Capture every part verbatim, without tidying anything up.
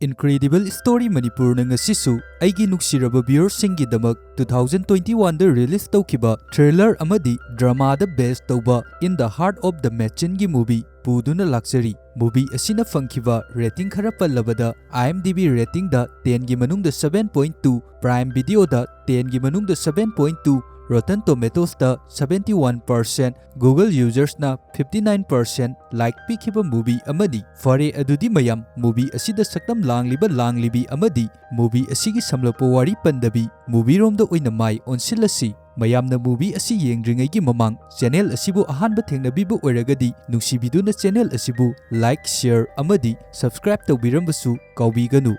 Incredible Story ꯃꯅꯤꯄꯨꯔꯅ ꯉꯁꯤꯁꯨ ꯑꯩꯒꯤ ꯅꯨꯡꯁꯤꯔꯕ viewerꯁꯤꯡꯒꯤꯗꯃꯛ two thousand twenty-oneꯗ release ꯇꯧꯈꯤꯕ thriller ꯑꯃꯗꯤ dramaꯗ base ꯇꯧꯕ In the Heart of the Machineꯒꯤ movie ꯄꯨꯗꯨꯅ ꯂꯥꯛꯆꯔꯤ꯫ Movie ꯑꯁꯤꯅ ꯐꯪꯈꯤꯕ rating ꯈꯔ ꯄꯜꯂꯕꯗ, IMDb ratingꯗ tenꯒꯤ ꯃꯅꯨꯡꯗ seven point two, Prime Videoꯗ tenꯒꯤ ꯃꯅꯨꯡꯗ seven point two, Rotten Tomatoesꯇ seventy-one percent, Google usersꯅ fifty-nine percent like ꯄꯤꯈꯤꯕ movie ꯑꯃꯅꯤ꯫ ꯐꯔꯦ, ꯑꯗꯨꯗꯤ ꯃꯌꯥꯝ, movie ꯑꯁꯤꯗ ꯁꯛꯇꯝ ꯂꯥꯡꯂꯤꯕ ꯂꯥꯡꯂꯤꯕꯤ ꯑꯃꯗꯤ movie ꯑꯁꯤꯒꯤ ꯁꯝꯂꯞꯄ ꯋꯥꯔꯤ ꯄꯟꯗꯕꯤ movieꯔꯣꯝꯗ ꯑꯣꯏꯅ ꯃꯥꯏ ꯑꯣꯟꯁꯤꯜꯂꯁꯤ꯫ ꯃꯌꯥꯝꯅ movie ꯑꯁꯤ ꯌꯦꯡꯗ꯭ꯔꯤꯉꯩꯒꯤ ꯃꯃꯥꯡ channel ꯑꯁꯤꯕꯨ ꯑꯍꯥꯟꯕ ꯊꯦꯡꯅꯕꯤꯕ ꯑꯣꯏꯔꯒꯗꯤ ꯅꯨꯡꯁꯤꯕꯤꯗꯨꯅ channel ꯑꯁꯤꯕꯨ like, share ꯑꯃꯗꯤ subscribe ꯇꯧꯕꯤꯔꯝꯕꯁꯨ ꯀꯥꯎꯕꯤꯒꯅꯨ꯫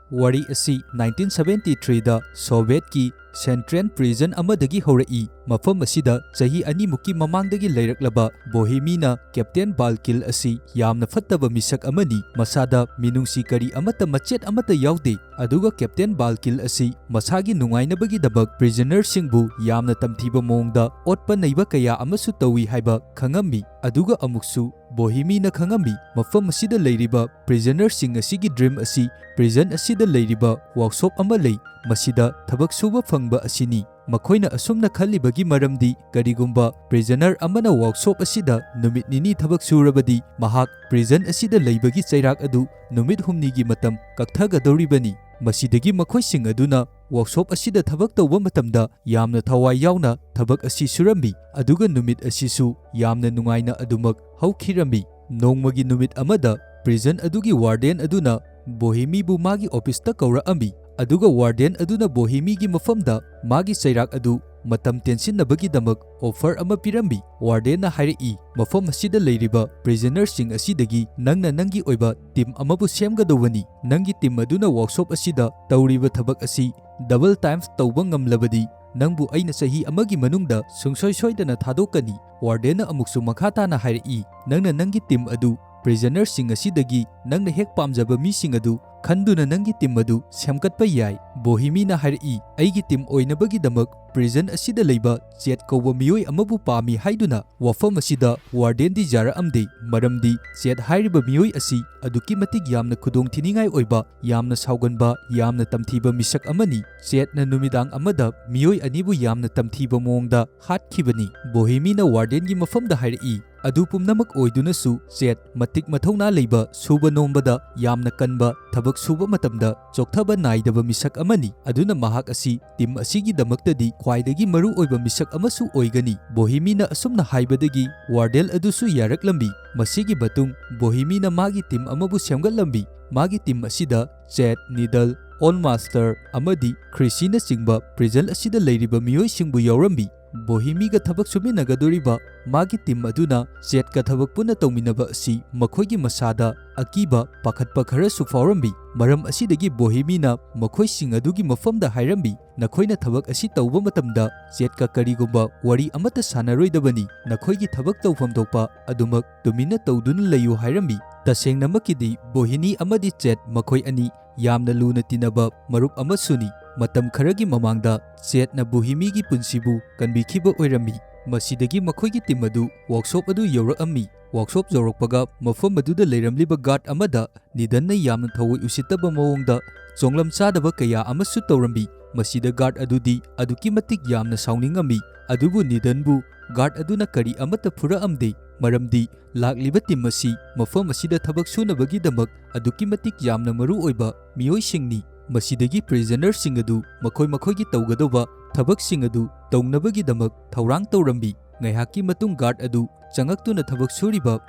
ꯋꯥꯔꯤ ꯑꯁꯤ nineteen seventy-threeꯗ Sovietꯀꯤ Central Prison ꯑꯃꯗꯒꯤ ꯍꯧꯔꯛꯏ꯫ ꯃꯐꯝ ꯑꯁꯤꯗ ꯆꯍꯤ ꯑꯅꯤꯃꯨꯛꯀꯤ ꯃꯃꯥꯡꯗꯒꯤ ꯂꯩꯔꯛꯂꯕ ꯕꯣꯍꯤꯃꯤꯅ Captain Balkil ꯑꯁꯤ ꯌꯥꯝꯅ ꯐꯠꯇꯕ ꯃꯤꯁꯛ ꯑꯃꯅꯤ꯫ ꯃꯁꯥꯗ ꯃꯤꯅꯨꯡꯁꯤ ꯀꯔꯤ ꯑꯃꯠꯇ, ꯃꯆꯦꯠ ꯑꯃꯠꯇ ꯌꯥꯎꯗꯦ꯫ ꯑꯗꯨꯒ Captain Balkil ꯑꯁꯤ ꯃꯁꯥꯒꯤ ꯅꯨꯡꯉꯥꯏꯅꯕꯒꯤꯗꯃꯛ prisonerꯁꯤꯡꯕꯨ ꯌꯥꯝꯅ ꯇꯝꯊꯤꯕ ꯃꯑꯣꯡꯗ ꯑꯣꯠꯄ ꯅꯩꯕ ꯀꯌꯥ ꯑꯃꯁꯨ ꯇꯧꯏ ꯍꯥꯏꯕ ꯈꯪꯉꯝꯃꯤ꯫ ꯑꯗꯨꯒ ꯑꯃꯨꯛꯁꯨ ꯕꯣꯍꯤꯃꯤꯅ ꯈꯪꯉꯝꯃꯤ, ꯃꯐꯝ ꯑꯁꯤꯗ ꯂꯩꯔꯤꯕ prisonerꯁꯤꯡ ꯑꯁꯤꯒꯤ dream ꯑꯁꯤ prison ꯑꯁꯤꯗ ꯂꯩꯔꯤꯕ workshop ꯑꯃ ꯂꯩ, ꯃꯁꯤꯗ ꯊꯕꯛ ꯁꯨꯕ ꯐꯪꯕ ꯑꯁꯤꯅꯤ꯫ ꯃꯈꯣꯏꯅ ꯑꯁꯨꯝꯅ ꯈꯜꯂꯤꯕꯒꯤ ꯃꯔꯝꯗꯤ, ꯀꯔꯤꯒꯨꯝꯕ prisoner ꯑꯃꯅ workshop ꯑꯁꯤꯗ ꯅꯨꯃꯤꯠ ꯅꯤꯅꯤ ꯊꯕꯛ ꯁꯨꯔꯕꯗꯤ, ꯃꯍꯥꯛ prison ꯑꯁꯤꯗ ꯂꯩꯕꯒꯤ ꯆꯩꯔꯥꯛ ꯑꯗꯨ ꯅꯨꯃꯤꯠ ꯍꯨꯝꯅꯤꯒꯤ ꯃꯇꯝ ꯀꯛꯊꯒꯗꯧꯔꯤꯕꯅꯤ꯫ ꯃꯁꯤꯗꯒꯤ ꯃꯈꯣꯏꯁꯤꯡ ꯑꯗꯨꯅ workshop ꯑꯁꯤꯗ ꯊꯕꯛ ꯇꯧꯕ ꯃꯇꯝꯗ ꯌꯥꯝꯅ ꯊꯋꯥꯏ ꯌꯥꯎꯅ ꯊꯕꯛ ꯑꯁꯤ ꯁꯨꯔꯝꯃꯤ, ꯑꯗꯨꯒ ꯅꯨꯃꯤꯠ ꯑꯁꯤꯁꯨ ꯌꯥꯝꯅ ꯅꯨꯡꯉꯥꯏꯅ ꯑꯗꯨꯃꯛ ꯍꯧꯈꯤꯔꯝꯃꯤ꯫ ꯅꯣꯡꯃꯒꯤ ꯅꯨꯃꯤꯠ ꯑꯃꯗ prison ꯑꯗꯨꯒꯤ warden ꯑꯗꯨꯅ ꯕꯣꯍꯤꯃꯤꯕꯨ ꯃꯥꯒꯤ officeꯇ ꯀꯧꯔꯛꯑꯝꯃꯤ, ꯑꯗꯨꯒ warden ꯑꯗꯨꯅ ꯕꯣꯍꯤꯃꯤꯒꯤ ꯃꯐꯝꯗ ꯃꯥꯒꯤ ꯆꯩꯔꯥꯛ ꯑꯗꯨ ꯃꯇꯝ ꯇꯦꯟꯁꯤꯟꯅꯕꯒꯤꯗꯃꯛ offer ꯑꯃ ꯄꯤꯔꯝꯃꯤ꯫ Wardenꯅ ꯍꯥꯏꯔꯛꯏ, "ꯃꯐꯝ ꯑꯁꯤꯗ ꯂꯩꯔꯤꯕ prisonerꯁꯤꯡ ꯑꯁꯤꯗꯒꯤ ꯅꯪꯅ ꯅꯪꯒꯤ ꯑꯣꯏꯕ team ꯑꯃꯕꯨ ꯁꯦꯝꯒꯗꯧꯕꯅꯤ꯫ ꯅꯪꯒꯤ team ꯑꯗꯨꯅ workshop ꯑꯁꯤꯗ ꯇꯧꯔꯤꯕ ꯊꯕꯛ ꯑꯁꯤ double times ꯇꯧꯕ ꯉꯝꯂꯕꯗꯤ, ꯅꯪꯕꯨ ꯑꯩꯅ ꯆꯍꯤ ꯑꯃꯒꯤ ꯃꯅꯨꯡꯗ ꯁꯨꯡꯁꯣꯏ ꯁꯣꯏꯗꯅ ꯊꯥꯗꯣꯛꯀꯅꯤ꯫" Wardenꯅ ꯑꯃꯨꯛꯁꯨ ꯃꯈꯥ ꯇꯥꯅ ꯍꯥꯏꯔꯛꯏ, "ꯅꯪꯅ ꯅꯪꯒꯤ team ꯑꯗꯨ Prisonerꯁꯤꯡ ꯑꯁꯤꯗꯒꯤ ꯅꯪꯅ ꯍꯦꯛ ꯄꯥꯝꯖꯕ ꯃꯤꯁꯤꯡ ꯑꯗꯨ ꯈꯟꯗꯨꯅ ꯅꯪꯒꯤ ꯇꯤꯝ ꯑꯗꯨ ꯁꯦꯝꯒꯠꯄ ꯌꯥꯏ꯫ ꯕꯣꯍꯤꯃꯤꯅ ꯍꯥꯏꯔꯛꯏ, "ꯑꯩꯒꯤ ꯇꯤꯝ ꯑꯣꯏꯅꯕꯒꯤꯗꯃꯛ ꯄ꯭ꯔꯤꯖꯟ ꯑꯁꯤꯗ ꯂꯩꯕ ꯆꯦꯠ ꯀꯧꯕ ꯃꯤꯑꯣꯏ ꯑꯃꯕꯨ ꯄꯥꯝꯃꯤ" ꯍꯥꯏꯗꯨꯅ ꯋꯥꯐꯝ ꯑꯁꯤꯗ ꯋꯥꯔꯗꯦꯟꯗꯤ ꯌꯥꯔꯛꯑꯝꯗꯦ, ꯃꯔꯝꯗꯤ ꯆꯦꯠ ꯍꯥꯏꯔꯤꯕ ꯃꯤꯑꯣꯏ ꯑꯁꯤ ꯑꯗꯨꯛꯀꯤ ꯃꯇꯤꯛ ꯌꯥꯝꯅ ꯈꯨꯗꯣꯡꯊꯤꯅꯤꯡꯉꯥꯏ ꯑꯣꯏꯕ, ꯌꯥꯝꯅ ꯁꯥꯎꯒꯟꯕ, ꯌꯥꯝꯅ ꯇꯝꯊꯤꯕ ꯃꯤꯁꯛ ꯑꯃꯅꯤ꯫ ꯆꯦꯠꯅ ꯅꯨꯃꯤꯗꯥꯡ ꯑꯃꯗ ꯃꯤꯑꯣꯏ ꯑꯅꯤꯕꯨ ꯌꯥꯝꯅ ꯇꯝꯊꯤꯕ ꯃꯑꯣꯡꯗ ꯍꯥꯠꯈꯤꯕꯅꯤ꯫ ꯕꯣꯍꯤꯃꯤꯅ ꯋꯥꯔꯗꯦꯟꯒꯤ ꯃꯐꯝꯗ ꯍꯥꯏꯔꯛꯏ, "ꯑꯗꯨ ꯄꯨꯝꯅꯃꯛ ꯑꯣꯏꯗꯨꯅꯁꯨ ꯆꯦꯠ ꯃꯇꯤꯛ ꯃꯊꯧꯅꯥ ꯂꯩꯕ, ꯁꯨꯕ ꯅꯣꯝꯕꯗ ꯌꯥꯝꯅ ꯀꯟꯕ, ꯊꯕꯛ ꯁꯨꯕ ꯃꯇꯝꯗ ꯆꯣꯛꯊꯕ ꯅꯥꯏꯗꯕ ꯃꯤꯁꯛ ꯑꯃꯅꯤ꯫ ꯑꯗꯨꯅ ꯃꯍꯥꯛ ꯑꯁꯤ ꯇꯤꯝ ꯑꯁꯤꯒꯤꯗꯃꯛꯇꯗꯤ ꯈ꯭ꯋꯥꯏꯗꯒꯤ ꯃꯔꯨ ꯑꯣꯏꯕ ꯃꯤꯁꯛ ꯑꯃꯁꯨ ꯑꯣꯏꯒꯅꯤ"꯫ ꯕꯣꯍꯤꯃꯤꯅ ꯑꯁꯨꯝꯅ ꯍꯥꯏꯕꯗꯒꯤ ꯋꯥꯔꯗꯦꯜ ꯑꯗꯨꯁꯨ ꯌꯥꯔꯛꯂꯝꯃꯤ꯫ ꯃꯁꯤꯒꯤ ꯃꯇꯨꯡ ꯕꯣꯍꯤꯃꯤꯅ ꯃꯥꯒꯤ ꯇꯤꯝ ꯑꯃꯕꯨ ꯁꯦꯝꯒꯠꯂꯝꯃꯤ꯫ ꯃꯥꯒꯤ ꯇꯤꯝ ꯑꯁꯤꯗ ꯆꯦꯠ, ꯅꯤꯗꯜ, ꯑꯣꯜ ꯃꯥꯁꯇꯔ ꯑꯃꯗꯤ ꯈ꯭ꯔꯤꯁꯤꯅꯆꯤꯡꯕ ꯄ꯭ꯔꯤꯖꯟ ꯑꯁꯤꯗ ꯂꯩꯔꯤꯕ ꯃꯤꯑꯣꯏꯁꯤꯡꯕꯨ ꯌꯥꯎꯔꯝꯃꯤ꯫ ꯕꯣꯍꯤꯃꯤꯒ ꯊꯕꯛ ꯁꯨꯃꯤꯟꯅꯒꯗꯧꯔꯤꯕ ꯃꯥꯒꯤ ꯇꯤꯝ ꯑꯗꯨꯅ ꯆꯦꯠꯀ ꯊꯕꯛ ꯄꯨꯟꯅ ꯇꯧꯃꯤꯟꯅꯕ ꯑꯁꯤ ꯃꯈꯣꯏꯒꯤ ꯃꯁꯥꯗ ꯑꯀꯤꯕ, ꯄꯥꯈꯠꯄ ꯈꯔꯁꯨ ꯐꯥꯎꯔꯝꯃꯤ꯫ ꯃꯔꯝ ꯑꯁꯤꯗꯒꯤ ꯕꯣꯍꯤꯃꯤꯅ ꯃꯈꯣꯏꯁꯤꯡ ꯑꯗꯨꯒꯤ ꯃꯐꯝꯗ ꯍꯥꯏꯔꯝꯃꯤ, "ꯅꯈꯣꯏꯅ ꯊꯕꯛ ꯑꯁꯤ ꯇꯧꯕ ꯃꯇꯝꯗ ꯆꯦꯠꯀ ꯀꯔꯤꯒꯨꯝꯕ ꯋꯥꯔꯤ ꯑꯃꯠꯇ ꯁꯥꯟꯅꯔꯣꯏꯗꯕꯅꯤ꯫ ꯅꯈꯣꯏꯒꯤ ꯊꯕꯛ ꯇꯧꯐꯝ ꯊꯣꯛꯄ ꯑꯗꯨꯃꯛ ꯇꯨꯃꯤꯟꯅ ꯇꯧꯗꯨꯅ ꯂꯩꯌꯨ" ꯍꯥꯏꯔꯝꯃꯤ꯫ ꯇꯁꯦꯡꯅꯃꯛꯀꯤꯗꯤ ꯕꯣꯍꯤꯅꯤ ꯑꯃꯗꯤ ꯆꯦꯠ ꯃꯈꯣꯏ ꯑꯅꯤ ꯌꯥꯝꯅ ꯂꯨꯅ ꯇꯤꯟꯅꯕ ꯃꯔꯨꯞ ꯑꯃꯁꯨꯅꯤ꯫ ꯃꯇꯝ ꯈꯔꯒꯤ ꯃꯃꯥꯡꯗ ꯆꯦꯠꯅ ꯕꯣꯍꯤꯃꯤꯒꯤ ꯄꯨꯟꯁꯤꯕꯨ ꯀꯟꯕꯤꯈꯤꯕ ꯑꯣꯏꯔꯝꯃꯤ꯫ ꯃꯁꯤꯗꯒꯤ ꯃꯈꯣꯏꯒꯤ ꯇꯤꯝ ꯑꯗꯨ ꯋꯥꯔꯛꯁꯣꯞ ꯑꯗꯨ ꯌꯧꯔꯛꯑꯝꯃꯤ꯫ ꯋꯥꯔꯛꯁꯣꯞ ꯌꯧꯔꯛꯄꯒ ꯃꯐꯝ ꯑꯗꯨꯗ ꯂꯩꯔꯝꯂꯤꯕ ꯒꯥꯔꯗ ꯑꯃꯗ ꯅꯤꯗꯟꯅ ꯌꯥꯝꯅ ꯊꯑꯣꯏ ꯎꯁꯤꯠꯇꯕ ꯃꯑꯣꯡꯗ ꯆꯣꯡꯂꯝ ꯆꯥꯗꯕ ꯀꯌꯥ ꯑꯃꯁꯨ ꯇꯧꯔꯝꯃꯤ꯫ ꯃꯁꯤꯗ ꯒꯥꯔꯗ ꯑꯗꯨꯗꯤ ꯑꯗꯨꯛꯀꯤ ꯃꯇꯤꯛ ꯌꯥꯝꯅ ꯁꯥꯎꯅꯤꯡꯉꯝꯃꯤ꯫ ꯑꯗꯨꯕꯨ ꯅꯤꯗꯟꯕꯨ ꯒꯥꯔꯗ ꯑꯗꯨꯅ ꯀꯔꯤ ꯑꯃꯠꯇ ꯐꯨꯔꯛꯑꯝꯗꯦ, ꯃꯔꯝꯗꯤ ꯂꯥꯛꯂꯤꯕ ꯇꯤꯝ ꯑꯁꯤ ꯃꯐꯝ ꯑꯁꯤꯗ ꯊꯕꯛ ꯁꯨꯅꯕꯒꯤꯗꯃꯛ ꯑꯗꯨꯛꯀꯤ ꯃꯇꯤꯛ ꯌꯥꯝꯅ ꯃꯔꯨ ꯑꯣꯏꯕ ꯃꯤꯑꯣꯏꯁꯤꯡꯅꯤ꯫ ꯃꯁꯤꯗꯒꯤ ꯄ꯭ꯔꯤꯖꯅꯔꯁꯤꯡ ꯑꯗꯨ ꯃꯈꯣꯏ ꯃꯈꯣꯏꯒꯤ ꯇꯧꯒꯗꯧꯕ ꯊꯕꯛꯁꯤꯡ ꯑꯗꯨ ꯇꯧꯅꯕꯒꯤꯗꯃꯛ ꯊꯧꯔꯥꯡ ꯇꯧꯔꯝꯃꯤ꯫ ꯉꯥꯏꯍꯥꯛꯀꯤ ꯃꯇꯨꯡ ꯒꯥꯔꯗ ꯑꯗꯨ ꯆꯪꯉꯛꯇꯨꯅ ꯊꯕꯛ ꯁꯨꯔꯤꯕ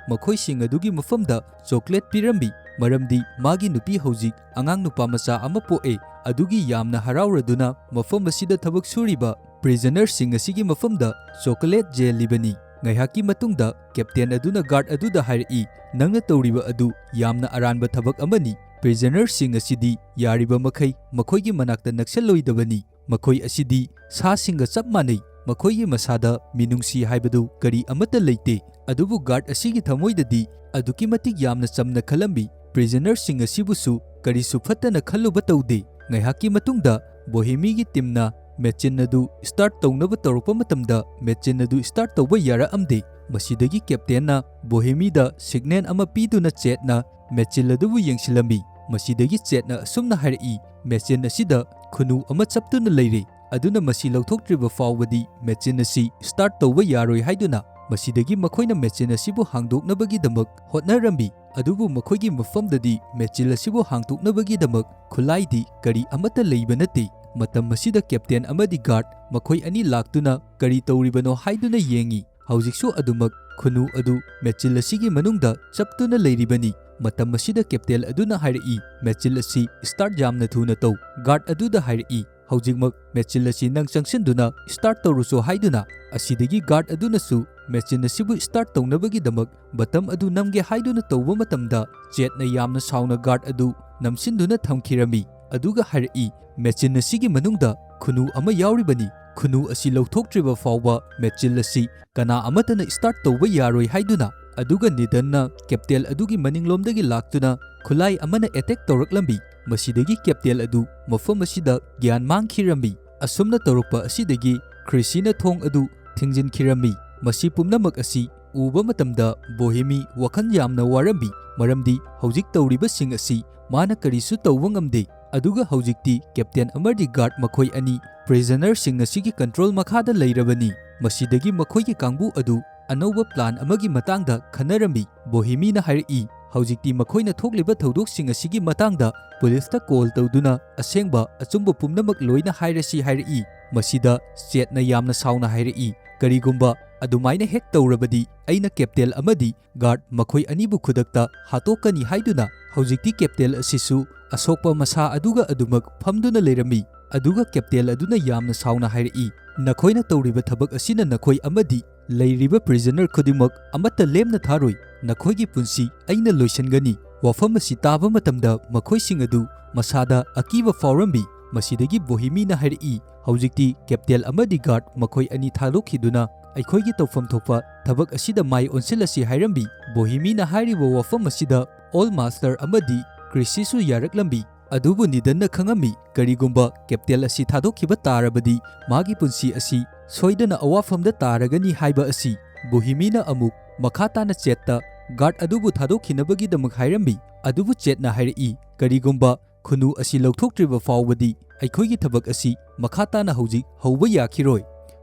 ꯃꯈꯣꯏꯁꯤꯡ ꯑꯗꯨꯒꯤ ꯃꯐꯝꯗ ꯆꯣꯀ꯭ꯂꯦꯠ ꯄꯤꯔꯝꯃꯤ, ꯃꯔꯝꯗꯤ ꯃꯥꯒꯤ ꯅꯨꯄꯤ ꯍꯧꯖꯤꯛ ꯑꯉꯥꯡ ꯅꯨꯄꯥ ꯃꯆꯥ ꯑꯃ ꯄꯣꯛꯑꯦ꯫ ꯑꯗꯨꯒꯤ ꯌꯥꯝꯅ ꯍꯔꯥꯎꯔꯗꯨꯅ ꯃꯐꯝ ꯑꯁꯤꯗ ꯊꯕꯛ ꯁꯨꯔꯤꯕ ꯄ꯭ꯔꯤꯖꯅꯔꯁꯤꯡ ꯑꯁꯤꯒꯤ ꯃꯐꯝꯗ ꯆꯣꯀꯣꯂꯦꯠ ꯌꯦꯜꯂꯤꯕꯅꯤ꯫ ꯉꯥꯏꯍꯥꯛꯀꯤ ꯃꯇꯨꯡꯗ ꯀꯦꯞꯇꯦꯟ ꯑꯗꯨꯅ ꯒꯥꯔꯗ ꯑꯗꯨꯗ ꯍꯥꯏꯔꯛꯏ, "ꯅꯪꯅ ꯇꯧꯔꯤꯕ ꯑꯗꯨ ꯌꯥꯝꯅ ꯑꯔꯥꯟꯕ ꯊꯕꯛ ꯑꯃꯅꯤ꯫ ꯄ꯭ꯔꯤꯖꯅꯔꯁꯤꯡ ꯑꯁꯤꯗꯤ ꯌꯥꯔꯤꯕ ꯃꯈꯩ ꯃꯈꯣꯏꯒꯤ ꯃꯅꯥꯛꯇ ꯅꯛꯁꯜꯂꯣꯏꯗꯕꯅꯤ꯫ ꯃꯈꯣꯏ ꯑꯁꯤꯗꯤ ꯁꯥꯁꯤꯡꯒ ꯆꯞ ꯃꯥꯟꯅꯩ꯫ ꯃꯈꯣꯏꯒꯤ ꯃꯁꯥꯗ ꯃꯤꯅꯨꯡꯁꯤ ꯍꯥꯏꯕꯗꯨ ꯀꯔꯤ ꯑꯃꯠꯇ ꯂꯩꯇꯦ꯫ ꯑꯗꯨꯕꯨ ꯒꯥꯔꯗ ꯑꯁꯤꯒꯤ ꯊꯃꯣꯏꯗꯗꯤ ꯑꯗꯨꯛꯀꯤ ꯃꯇꯤꯛ ꯌꯥꯝꯅ ꯆꯝꯅ ꯈꯜꯂꯝꯃꯤ꯫ ꯄ꯭ꯔꯤꯖꯅꯔꯁꯤꯡ ꯑꯁꯤꯕꯨꯁꯨ ꯀꯔꯤꯁꯨ ꯐꯠꯇꯅ ꯈꯜꯂꯨꯕ ꯇꯧꯗꯦ꯫ ꯉꯥꯏꯍꯥꯛꯀꯤ ꯃꯇꯨꯡꯗ ꯕꯣꯍꯦꯃꯤꯒꯤ ꯇꯤꯝꯅ ꯃꯦꯆꯤꯟ ꯑꯗꯨ ꯁ꯭ꯇꯥꯔꯠ ꯇꯧꯅꯕ ꯇꯧꯔꯛꯄ ꯃꯇꯝꯗ ꯃꯦꯆꯤꯟ ꯑꯗꯨ ꯁ꯭ꯇꯥꯔꯠ ꯇꯧꯕ ꯌꯥꯔꯛꯑꯝꯗꯦ꯫ ꯃꯁꯤꯗꯒꯤ ꯀꯦꯞꯇꯦꯟꯅ ꯕꯣꯍꯦꯃꯤꯗ ꯁꯤꯒꯅꯦꯜ ꯑꯃ ꯄꯤꯗꯨꯅ ꯆꯦꯠꯅ ꯃꯦꯆꯤꯟ ꯑꯗꯨꯕꯨ ꯌꯦꯡꯁꯤꯜꯂꯝꯃꯤ꯫ ꯃꯁꯤꯗꯒꯤ ꯆꯦꯠꯅ ꯑꯁꯨꯝꯅ ꯍꯥꯏꯔꯛꯏ, "ꯃꯦꯆꯤꯟ ꯑꯁꯤꯗ ꯈꯨꯅꯨ ꯑꯃ ꯆꯞꯇꯨꯅ ꯂꯩꯔꯦ, ꯑꯗꯨꯅ ꯃꯁꯤ ꯂꯧꯊꯣꯛꯇ꯭ꯔꯤꯕ ꯐꯥꯎꯕꯗꯤ ꯃꯦꯆꯤꯟ ꯑꯁꯤ ꯁ꯭ꯇꯥꯔꯠ ꯇꯧꯕ ꯌꯥꯔꯣꯏ" ꯍꯥꯏꯗꯨꯅ꯫ ꯃꯁꯤꯗꯒꯤ ꯃꯈꯣꯏꯅ ꯃꯦꯆꯤꯟ ꯑꯁꯤꯕꯨ ꯍꯥꯡꯗꯣꯛꯅꯕꯒꯤꯗꯃꯛ ꯍꯣꯠꯅꯔꯝꯃꯤ꯫ ꯑꯗꯨꯕꯨ ꯃꯈꯣꯏꯒꯤ ꯃꯐꯝꯗꯗꯤ ꯃꯦꯆꯤꯟ ꯑꯁꯤꯕꯨ ꯍꯥꯡꯗꯣꯛꯅꯕꯒꯤꯗꯃꯛ ꯈꯨꯠꯂꯥꯏꯗꯤ ꯀꯔꯤ ꯑꯃꯠꯇ ꯂꯩꯕ ꯅꯠꯇꯦ꯫ ꯃꯇꯝ ꯑꯁꯤꯗ ꯀꯦꯞꯇꯦꯟ ꯑꯃꯗꯤ ꯒꯥꯔꯗ ꯃꯈꯣꯏ ꯑꯅꯤ ꯂꯥꯛꯇꯨꯅ ꯀꯔꯤ ꯇꯧꯔꯤꯕꯅꯣ ꯍꯥꯏꯗꯨꯅ ꯌꯦꯡꯉꯤ꯫ ꯍꯧꯖꯤꯛꯁꯨ ꯑꯗꯨꯃꯛ ꯈꯨꯅꯨ ꯑꯗꯨ ꯃꯦꯆꯤꯟ ꯑꯁꯤꯒꯤ ꯃꯅꯨꯡꯗ ꯆꯞꯇꯨꯅ ꯂꯩꯔꯤꯕꯅꯤ꯫ ꯃꯇꯝ ꯑꯁꯤꯗ ꯀꯦꯞꯇꯦꯟ ꯑꯗꯨꯅ ꯍꯥꯏꯔꯛꯏ, "ꯃꯦꯆꯤꯟ ꯑꯁꯤ ꯁ꯭ꯇꯥꯔꯠ ꯌꯥꯝꯅ ꯊꯨꯅ ꯇꯧ"꯫ ꯒꯥꯔꯗ ꯑꯗꯨꯗ ꯍꯥꯏꯔꯛꯏ, "ꯍꯧꯖꯤꯛꯃꯛ ꯃꯦꯆꯤꯟ ꯑꯁꯤ ꯅꯪ ꯆꯪꯁꯤꯟꯗꯨꯅ ꯁ꯭ꯇꯥꯔꯠ ꯇꯧꯔꯨꯆꯣ" ꯍꯥꯏꯗꯨꯅ꯫ ꯑꯁꯤꯗꯒꯤ ꯒꯥꯔꯗ ꯑꯗꯨꯅꯁꯨ ꯃꯦꯆꯤꯟ ꯑꯁꯤꯕꯨ ꯁ꯭ꯇꯥꯔꯠ ꯇꯧꯅꯕꯒꯤꯗꯃꯛ ꯕꯇꯝ ꯑꯗꯨ ꯅꯝꯒꯦ ꯍꯥꯏꯗꯨꯅ ꯇꯧꯕ ꯃꯇꯝꯗ, ꯆꯦꯠꯅ ꯌꯥꯝꯅ ꯁꯥꯎꯅ ꯒꯥꯔꯗ ꯑꯗꯨ ꯅꯝꯁꯤꯟꯗꯨꯅ ꯊꯝꯈꯤꯔꯝꯃꯤ꯫ ꯑꯗꯨꯒ ꯍꯥꯏꯔꯛꯏ, "ꯃꯦꯆꯤꯟ ꯑꯁꯤꯒꯤ ꯃꯅꯨꯡꯗ ꯈꯨꯅꯨ ꯑꯃ ꯌꯥꯎꯔꯤꯕꯅꯤ꯫ ꯈꯨꯅꯨ ꯑꯁꯤ ꯂꯧꯊꯣꯛꯇ꯭ꯔꯤꯕ ꯐꯥꯎꯕ ꯃꯦꯆꯤꯟ ꯑꯁꯤ ꯀꯅꯥ ꯑꯃꯠꯇꯅ ꯁ꯭ꯇꯥꯔꯠ ꯇꯧꯕ ꯌꯥꯔꯣꯏ" ꯍꯥꯏꯗꯨꯅ꯫ ꯑꯗꯨꯒ ꯅꯤꯗꯟꯅ ꯀꯦꯞꯇꯦꯟ ꯑꯗꯨꯒꯤ ꯃꯅꯤꯡꯂꯣꯝꯗꯒꯤ ꯂꯥꯛꯇꯨꯅ ꯈꯨꯠꯂꯥꯏ ꯑꯃꯅ ꯑꯦꯇꯦꯛ ꯇꯧꯔꯛꯂꯝꯃꯤ꯫ ꯃꯁꯤꯗꯒꯤ ꯀꯦꯞꯇꯦꯟ ꯑꯗꯨ ꯃꯐꯝ ꯑꯁꯤꯗ ꯒ꯭ꯌꯥꯟ ꯃꯥꯡꯈꯤꯔꯝꯃꯤ꯫ ꯑꯁꯨꯝꯅ ꯇꯧꯔꯛꯄ ꯑꯁꯤꯗꯒꯤ ꯈ꯭ꯔꯤꯁꯤꯅ ꯊꯣꯡ ꯑꯗꯨ ꯊꯤꯡꯖꯤꯟꯈꯤꯔꯝꯃꯤ꯫ ꯃꯁꯤ ꯄꯨꯝꯅꯃꯛ ꯑꯁꯤ ꯎꯕ ꯃꯇꯝꯗ ꯕꯣꯍꯦꯃꯤ ꯋꯥꯈꯜ ꯌꯥꯝꯅ ꯋꯥꯔꯝꯃꯤ, ꯃꯔꯝꯗꯤ ꯍꯧꯖꯤꯛ ꯇꯧꯔꯤꯕꯁꯤꯡ ꯑꯁꯤ ꯃꯥꯅ ꯀꯔꯤꯁꯨ ꯇꯧꯕ ꯉꯝꯗꯦ꯫ ꯑꯗꯨꯒ ꯍꯧꯖꯤꯛꯇꯤ ꯀꯦꯞꯇꯦꯟ ꯑꯃꯗꯤ ꯒꯥꯔꯗ ꯃꯈꯣꯏ ꯑꯅꯤ ꯄ꯭ꯔꯤꯖꯅꯔꯁꯤꯡ ꯑꯁꯤꯒꯤ ꯀꯟꯇ꯭ꯔꯣꯜ ꯃꯈꯥꯗ ꯂꯩꯔꯕꯅꯤ꯫ ꯃꯁꯤꯗꯒꯤ ꯃꯈꯣꯏꯒꯤ ꯀꯥꯡꯕꯨ ꯑꯗꯨ ꯑꯅꯧꯕ ꯄ꯭ꯂꯥꯟ ꯑꯃꯒꯤ ꯃꯇꯥꯡꯗ ꯈꯟꯅꯔꯝꯃꯤ꯫ ꯕꯣꯍꯦꯃꯤꯅ ꯍꯥꯏꯔꯛꯏ, "ꯍꯧꯖꯤꯛꯇꯤ ꯃꯈꯣꯏꯅ ꯊꯣꯛꯂꯤꯕ ꯊꯧꯗꯣꯛꯁꯤꯡ ꯑꯁꯤꯒꯤ ꯃꯇꯥꯡꯗ ꯄꯨꯂꯤꯁꯇ ꯀꯣꯜ ꯇꯧꯗꯨꯅ ꯑꯁꯦꯡꯕ ꯑꯆꯨꯝꯕ ꯄꯨꯝꯅꯃꯛ ꯂꯣꯏꯅ ꯍꯥꯏꯔꯁꯤ" ꯍꯥꯏꯔꯛꯏ꯫ ꯃꯁꯤꯗ ꯆꯦꯠꯅ ꯌꯥꯝꯅ ꯁꯥꯎꯅ ꯍꯥꯏꯔꯛꯏ, "ꯀꯔꯤꯒꯨꯝꯕ ꯑꯗꯨꯃꯥꯏꯅ ꯍꯦꯛ ꯇꯧꯔꯕꯗꯤ ꯑꯩꯅ ꯀꯦꯞꯇꯦꯟ ꯑꯃꯗꯤ ꯒꯥꯔꯗ ꯃꯈꯣꯏ ꯑꯅꯤꯕꯨ ꯈꯨꯗꯛꯇ ꯍꯥꯠꯇꯣꯛꯀꯅꯤ" ꯍꯥꯏꯗꯨꯅ꯫ ꯍꯧꯖꯤꯛꯇꯤ ꯀꯦꯞꯇꯦꯟ ꯑꯁꯤꯁꯨ ꯑꯁꯣꯛꯄ ꯃꯁꯥ ꯑꯗꯨꯒ ꯑꯗꯨꯃꯛ ꯐꯝꯗꯨꯅ ꯂꯩꯔꯝꯃꯤ꯫ ꯑꯗꯨꯒ ꯀꯦꯞꯇꯦꯟ ꯑꯗꯨꯅ ꯌꯥꯝꯅ ꯁꯥꯎꯅ ꯍꯥꯏꯔꯛꯏ, "ꯅꯈꯣꯏꯅ ꯇꯧꯔꯤꯕ ꯊꯕꯛ ꯑꯁꯤꯅ ꯅꯈꯣꯏ ꯑꯃꯗꯤ ꯂꯩꯔꯤꯕ ꯄ꯭ꯔꯤꯖꯅꯔ ꯈꯨꯗꯤꯡꯃꯛ ꯑꯃꯠꯇ ꯂꯦꯝꯅ ꯊꯥꯔꯣꯏ꯫ ꯅꯈꯣꯏꯒꯤ ꯄꯨꯟꯁꯤ ꯑꯩꯅ ꯂꯣꯏꯁꯤꯟꯒꯅꯤ"꯫ ꯋꯥꯐꯝ ꯑꯁꯤ ꯇꯥꯕ ꯃꯇꯝꯗ ꯃꯈꯣꯏꯁꯤꯡ ꯑꯗꯨ ꯃꯁꯥꯗ ꯑꯀꯤꯕ ꯐꯥꯎꯔꯝꯃꯤ꯫ ꯃꯁꯤꯗꯒꯤ ꯕꯣꯍꯤꯃꯤꯅ ꯍꯥꯏꯔꯛꯏ, "ꯍꯧꯖꯤꯛꯇꯤ ꯀꯦꯞꯇꯦꯟ ꯑꯃꯗꯤ ꯒꯥꯔꯗ ꯃꯈꯣꯏ ꯑꯅꯤ ꯊꯥꯗꯣꯛꯈꯤꯗꯨꯅ ꯑꯩꯈꯣꯏꯒꯤ ꯇꯧꯐꯝ ꯊꯣꯛꯄ ꯊꯕꯛ ꯑꯁꯤꯗ ꯃꯥꯏ ꯑꯣꯟꯁꯤꯜꯂꯁꯤ" ꯍꯥꯏꯔꯝꯃꯤ꯫ ꯕꯣꯍꯤꯃꯤꯅ ꯍꯥꯏꯔꯤꯕ ꯋꯥꯐꯝ ꯑꯁꯤꯗ ꯑꯣꯜ ꯃꯥꯁꯇꯔ ꯑꯃꯗꯤ ꯀ꯭ꯔꯤꯁꯤꯁꯨ ꯌꯥꯔꯛꯂꯝꯃꯤ꯫ ꯑꯗꯨꯕꯨ ꯅꯤꯗꯟꯅ ꯈꯪꯉꯝꯃꯤ, ꯀꯔꯤꯒꯨꯝꯕ ꯀꯦꯞꯇꯦꯟ ꯑꯁꯤ ꯊꯥꯗꯣꯛꯈꯤꯕ ꯇꯥꯔꯕꯗꯤ ꯃꯥꯒꯤ ꯄꯨꯟꯁꯤ ꯑꯁꯤ ꯁꯣꯏꯗꯅ ꯑꯋꯥꯐꯝꯗ ꯇꯥꯔꯒꯅꯤ ꯍꯥꯏꯕ ꯑꯁꯤ꯫ ꯕꯣꯍꯤꯃꯤꯅ ꯑꯃꯨꯛ ꯃꯈꯥ ꯇꯥꯅ ꯆꯦꯠꯇ ꯒꯥꯔꯗ ꯑꯗꯨꯕꯨ ꯊꯥꯗꯣꯛꯈꯤꯅꯕꯒꯤꯗꯃꯛ ꯍꯥꯏꯔꯝꯃꯤ꯫ ꯑꯗꯨꯕꯨ ꯆꯦꯠꯅ ꯍꯥꯏꯔꯛꯏ, "ꯀꯔꯤꯒꯨꯝꯕ ꯈꯨꯅꯨ ꯑꯁꯤ ꯂꯧꯊꯣꯛꯇ꯭ꯔꯤꯕ ꯐꯥꯎꯕꯗꯤ ꯑꯩꯈꯣꯏꯒꯤ ꯊꯕꯛ ꯑꯁꯤ ꯃꯈꯥ ꯇꯥꯅ ꯍꯧꯖꯤꯛ ꯍꯧꯕ ꯌꯥꯈꯤꯔꯣꯏ"꯫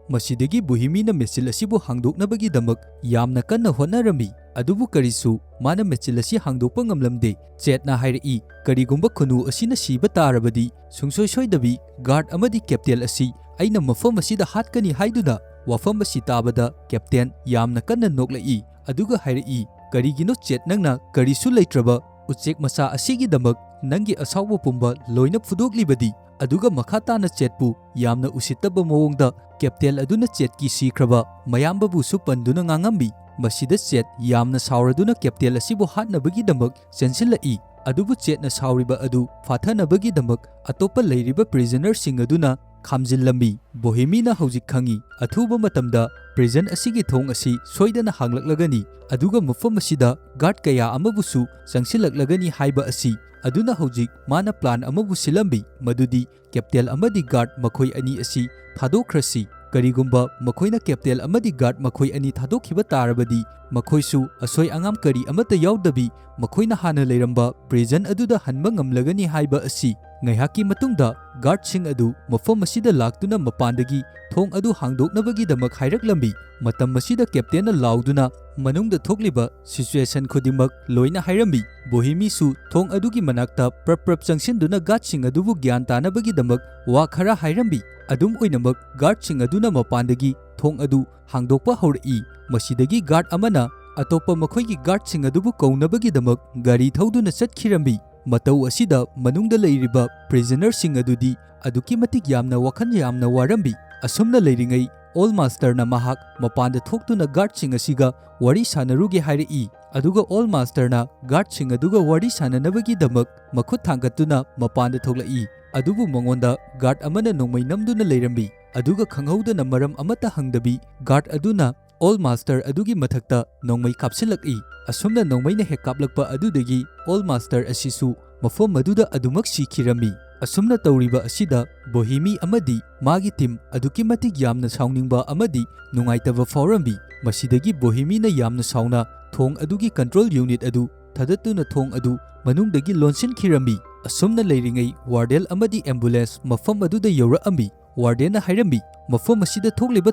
ꯃꯁꯤꯗꯒꯤ ꯕꯣꯍꯤꯃꯤꯅ ꯃꯦꯆꯤꯜ ꯑꯁꯤꯕꯨ ꯍꯥꯡꯗꯣꯛꯅꯕꯒꯤꯗꯃꯛ ꯌꯥꯝꯅ ꯀꯟꯅ ꯍꯣꯠꯅꯔꯝꯃꯤ, ꯑꯗꯨꯕꯨ ꯀꯔꯤꯁꯨ ꯃꯥꯅ ꯃꯦꯆꯤꯜ ꯑꯁꯤ ꯍꯥꯡꯗꯣꯛꯄ ꯉꯝꯂꯝꯗꯦ꯫ ꯆꯦꯠꯅ ꯍꯥꯏꯔꯛꯏ, "ꯀꯔꯤꯒꯨꯝꯕ ꯈꯨꯅꯨ ꯑꯁꯤꯅ ꯁꯤꯕ ꯇꯥꯔꯕꯗꯤ ꯁꯨꯡꯁꯣꯏ ꯁꯣꯏꯗꯕꯤ ꯒꯥꯔꯗ ꯑꯃꯗꯤ ꯀꯦꯞꯇꯦꯟ ꯑꯁꯤ ꯑꯩꯅ ꯃꯐꯝ ꯑꯁꯤꯗ ꯍꯥꯠꯀꯅꯤ" ꯍꯥꯏꯗꯨꯅ꯫ ꯋꯥꯐꯝ ꯑꯁꯤ ꯇꯥꯕꯗ ꯀꯦꯞꯇꯦꯟ ꯌꯥꯝꯅ ꯀꯟꯅ ꯅꯣꯛꯂꯛꯏ, ꯑꯗꯨꯒ ꯍꯥꯏꯔꯛꯏ, "ꯀꯔꯤꯒꯤꯅꯣ ꯆꯦꯠ, ꯅꯪꯅ ꯀꯔꯤꯁꯨ ꯂꯩꯇ꯭ꯔꯕ ꯎꯆꯦꯛ ꯃꯆꯥ ꯑꯁꯤꯒꯤꯗꯃꯛ ꯅꯪꯒꯤ ꯑꯁꯥꯎꯕ ꯄꯨꯝꯕ ꯂꯣꯏꯅ ꯐꯨꯗꯣꯛꯂꯤꯕꯗꯤ?" ꯑꯗꯨꯒ ꯃꯈꯥ ꯇꯥꯅ ꯆꯦꯠꯄꯨ ꯌꯥꯝꯅ ꯎꯁꯤꯠꯇꯕ ꯃꯑꯣꯡꯗ ꯀꯦꯞꯇꯦꯟ ꯑꯗꯨꯅ ꯆꯦꯠꯀꯤ ꯁꯤꯈ꯭ꯔꯕ ꯃꯌꯥꯝꯕꯕꯨꯁꯨ ꯄꯟꯗꯨꯅ ꯉꯥꯡꯉꯝꯃꯤ꯫ ꯃꯁꯤꯗ ꯆꯦꯠ ꯌꯥꯝꯅ ꯁꯥꯎꯔꯗꯨꯅ ꯀꯦꯞꯇꯦꯟ ꯑꯁꯤꯕꯨ ꯍꯥꯠꯅꯕꯒꯤꯗꯃꯛ ꯆꯦꯟꯁꯤꯜꯂꯛꯏ꯫ ꯑꯗꯨꯕꯨ ꯆꯦꯠꯅ ꯁꯥꯎꯔꯤꯕ ꯑꯗꯨ ꯐꯥꯊꯅꯕꯒꯤꯗꯃꯛ ꯑꯇꯣꯞꯄ ꯂꯩꯔꯤꯕ ꯄ꯭ꯔꯤꯖꯅꯔꯁꯤꯡ ꯑꯗꯨꯅ ꯈꯥꯝꯖꯤꯜꯂꯝꯃꯤ꯫ ꯕꯣꯍꯦꯃꯤꯅ ꯍꯧꯖꯤꯛ ꯈꯪꯏ, ꯑꯊꯨꯕ ꯃꯇꯝꯗ ꯄ꯭ꯔꯤꯖꯟ ꯑꯁꯤꯒꯤ ꯊꯣꯡ ꯑꯁꯤ ꯁꯣꯏꯗꯅ ꯍꯥꯡꯂꯛꯂꯒꯅꯤ, ꯑꯗꯨꯒ ꯃꯐꯝ ꯑꯁꯤꯗ ꯒꯥꯔꯗ ꯀꯌꯥ ꯑꯃꯕꯨꯁꯨ ꯆꯪꯁꯤꯜꯂꯛꯂꯒꯅꯤ ꯍꯥꯏꯕ ꯑꯁꯤ꯫ ꯑꯗꯨꯅ ꯍꯧꯖꯤꯛ ꯃꯥꯅ ꯄ꯭ꯂꯥꯟ ꯑꯃꯕꯨ ꯁꯤꯜꯂꯝꯃꯤ, ꯃꯗꯨꯗꯤ ꯀꯦꯞꯇꯦꯟ ꯑꯃꯗꯤ ꯒꯥꯔꯗ ꯃꯈꯣꯏ ꯑꯅꯤ ꯑꯁꯤ ꯊꯥꯗꯣꯛꯈ꯭ꯔꯁꯤ꯫ ꯀꯔꯤꯒꯨꯝꯕ ꯃꯈꯣꯏꯅ ꯀꯦꯞꯇꯦꯟ ꯑꯃꯗꯤ ꯒꯥꯔꯗ ꯃꯈꯣꯏ ꯑꯅꯤ ꯊꯥꯗꯣꯛꯈꯤꯕ ꯇꯥꯔꯕꯗꯤ, ꯃꯈꯣꯏꯁꯨ ꯑꯁꯣꯏ ꯑꯉꯥꯝ ꯀꯔꯤ ꯑꯃꯠꯇ ꯌꯥꯎꯗꯕꯤ ꯃꯈꯣꯏꯅ ꯍꯥꯟꯅ ꯂꯩꯔꯝꯕ ꯄ꯭ꯔꯤꯖꯟ ꯑꯗꯨꯗ ꯍꯟꯕ ꯉꯝꯂꯒꯅꯤ ꯍꯥꯏꯕ ꯑꯁꯤ꯫ ꯉꯥꯏꯍꯥꯛꯀꯤ ꯃꯇꯨꯡꯗ ꯒꯥꯔꯗꯁꯤꯡ ꯑꯗꯨ ꯃꯐꯝ ꯑꯁꯤꯗ ꯂꯥꯛꯇꯨꯅ ꯃꯄꯥꯟꯗꯒꯤ ꯊꯣꯡ ꯑꯗꯨ ꯍꯥꯡꯗꯣꯛꯅꯕꯒꯤꯗꯃꯛ ꯍꯥꯏꯔꯛꯂꯝꯃꯤ꯫ ꯃꯇꯝ ꯑꯁꯤꯗ ꯀꯦꯞꯇꯦꯟꯅ ꯂꯥꯎꯗꯨꯅ ꯃꯅꯨꯡꯗ ꯊꯣꯛꯂꯤꯕ ꯁꯤꯆꯨꯑꯦꯁꯟ ꯈꯨꯗꯤꯡꯃꯛ ꯂꯣꯏꯅ ꯍꯥꯏꯔꯝꯃꯤ꯫ ꯕꯣꯍꯤꯃꯤꯁꯨ ꯊꯣꯡ ꯑꯗꯨꯒꯤ ꯃꯅꯥꯛꯇ ꯄ꯭ꯔꯞ ꯄ꯭ꯔꯞ ꯆꯪꯁꯤꯟꯗꯨꯅ ꯒꯥꯔꯗꯁꯤꯡ ꯑꯗꯨꯕꯨ ꯒ꯭ꯌꯥꯟ ꯇꯥꯅꯕꯒꯤꯗꯃꯛ ꯋꯥ ꯈꯔ ꯍꯥꯏꯔꯝꯃꯤ꯫ ꯑꯗꯨꯝ ꯑꯣꯏꯅꯃꯛ, ꯒꯥꯔꯗꯁꯤꯡ ꯑꯗꯨꯅ ꯃꯄꯥꯟꯗꯒꯤ ꯊꯣꯡ ꯑꯗꯨ ꯍꯥꯡꯗꯣꯛꯄ ꯍꯧꯔꯛꯏ꯫ ꯃꯁꯤꯗꯒꯤ ꯒꯥꯔꯗ ꯑꯃꯅ ꯑꯇꯣꯞꯄ ꯃꯈꯣꯏꯒꯤ ꯒꯥꯔꯗꯁꯤꯡ ꯑꯗꯨꯕꯨ ꯀꯧꯅꯕꯒꯤꯗꯃꯛ ꯒꯥꯔꯤ ꯊꯧꯗꯨꯅ ꯆꯠꯈꯤꯔꯝꯃꯤ꯫ ꯃꯇꯧ ꯑꯁꯤꯗ ꯃꯅꯨꯡꯗ ꯂꯩꯔꯤꯕ ꯄ꯭ꯔꯤꯖꯅꯔꯁꯤꯡ ꯑꯗꯨꯗꯤ ꯑꯗꯨꯛꯀꯤ ꯃꯇꯤꯛ ꯌꯥꯝꯅ ꯋꯥꯈꯜ ꯌꯥꯝꯅ ꯋꯥꯔꯝꯃꯤ꯫ ꯑꯁꯨꯝꯅ ꯂꯩꯔꯤꯉꯩ, ꯑꯣꯜ ꯃꯥꯁꯇꯔꯅ ꯃꯍꯥꯛ ꯃꯄꯥꯟꯗ ꯊꯣꯛꯇꯨꯅ ꯒꯥꯔꯗꯁꯤꯡ ꯑꯁꯤꯒ ꯋꯥꯔꯤ ꯁꯥꯟꯅꯔꯨꯒꯦ ꯍꯥꯏꯔꯛꯏ꯫ ꯑꯗꯨꯒ ꯑꯣꯜ ꯃꯥꯁꯇꯔꯅ ꯒꯥꯔꯗꯁꯤꯡ ꯑꯗꯨꯒ ꯋꯥꯔꯤ ꯁꯥꯟꯅꯅꯕꯒꯤꯗꯃꯛ ꯃꯈꯨꯠ ꯊꯥꯡꯒꯠꯇꯨꯅ ꯃꯄꯥꯟꯗ ꯊꯣꯛꯂꯛꯏ꯫ ꯑꯗꯨꯕꯨ ꯃꯉꯣꯟꯗ ꯒꯥꯔꯗ ꯑꯃꯅ ꯅꯣꯡꯃꯩ ꯅꯝꯗꯨꯅ ꯂꯩꯔꯝꯃꯤ꯫ ꯑꯗꯨꯒ ꯈꯪꯍꯧꯗꯅ ꯃꯔꯝ ꯑꯃꯠꯇ ꯍꯪꯗꯕꯤ ꯒꯥꯔꯗ ꯑꯗꯨꯅ ꯑꯣꯜ ꯃꯥꯁꯇꯔ ꯑꯗꯨꯒꯤ ꯃꯊꯛꯇ ꯅꯣꯡꯃꯩ ꯀꯥꯞꯁꯤꯜꯂꯛꯏ꯫ ꯑꯁꯨꯝꯅ ꯅꯣꯡꯃꯩꯅ ꯍꯦꯛ ꯀꯥꯞꯂꯛꯄ ꯑꯗꯨꯗꯒꯤ ꯑꯣꯜ ꯃꯥꯁꯇꯔ ꯑꯁꯤꯁꯨ ꯃꯐꯝ ꯑꯗꯨꯗ ꯑꯗꯨꯃꯛ ꯁꯤꯈꯤꯔꯝꯃꯤ꯫ ꯑꯁꯨꯝꯅ ꯇꯧꯔꯤꯕ ꯑꯁꯤꯗ ꯕꯣꯍꯤꯃꯤ ꯑꯃꯗꯤ ꯃꯥꯒꯤ ꯇꯤꯝ ꯑꯗꯨꯛꯀꯤ ꯃꯇꯤꯛ ꯌꯥꯝꯅ ꯁꯥꯎꯅꯤꯡꯕ ꯑꯃꯗꯤ ꯅꯨꯡꯉꯥꯏꯇꯕ ꯐꯥꯎꯔꯝꯃꯤ꯫ ꯃꯁꯤꯗꯒꯤ ꯕꯣꯍꯤꯃꯤꯅ ꯌꯥꯝꯅ ꯁꯥꯎꯅ ꯊꯣꯡ ꯑꯗꯨꯒꯤ ꯀꯟꯇ꯭ꯔꯣꯜ ꯌꯨꯅꯤꯠ ꯑꯗꯨ ꯊꯥꯗꯠꯇꯨꯅ ꯊꯣꯡ ꯑꯗꯨ ꯃꯅꯨꯡꯗꯒꯤ ꯂꯣꯟꯁꯤꯟꯈꯤꯔꯝꯃꯤ꯫ ꯑꯁꯨꯝꯅ ꯂꯩꯔꯤꯉꯩ ꯋꯥꯔꯗꯦꯟ ꯑꯃꯗꯤ ꯑꯦꯝꯕꯨꯂꯦꯟꯁ ꯃꯐꯝ ꯑꯗꯨꯗ ꯌꯧꯔꯛꯑꯝꯃꯤ꯫ ꯋꯥꯔꯗꯦꯟꯅ ꯍꯥꯏꯔꯝꯃꯤ, "ꯃꯐꯝ ꯑꯁꯤꯗ ꯊꯣꯛꯂꯤꯕ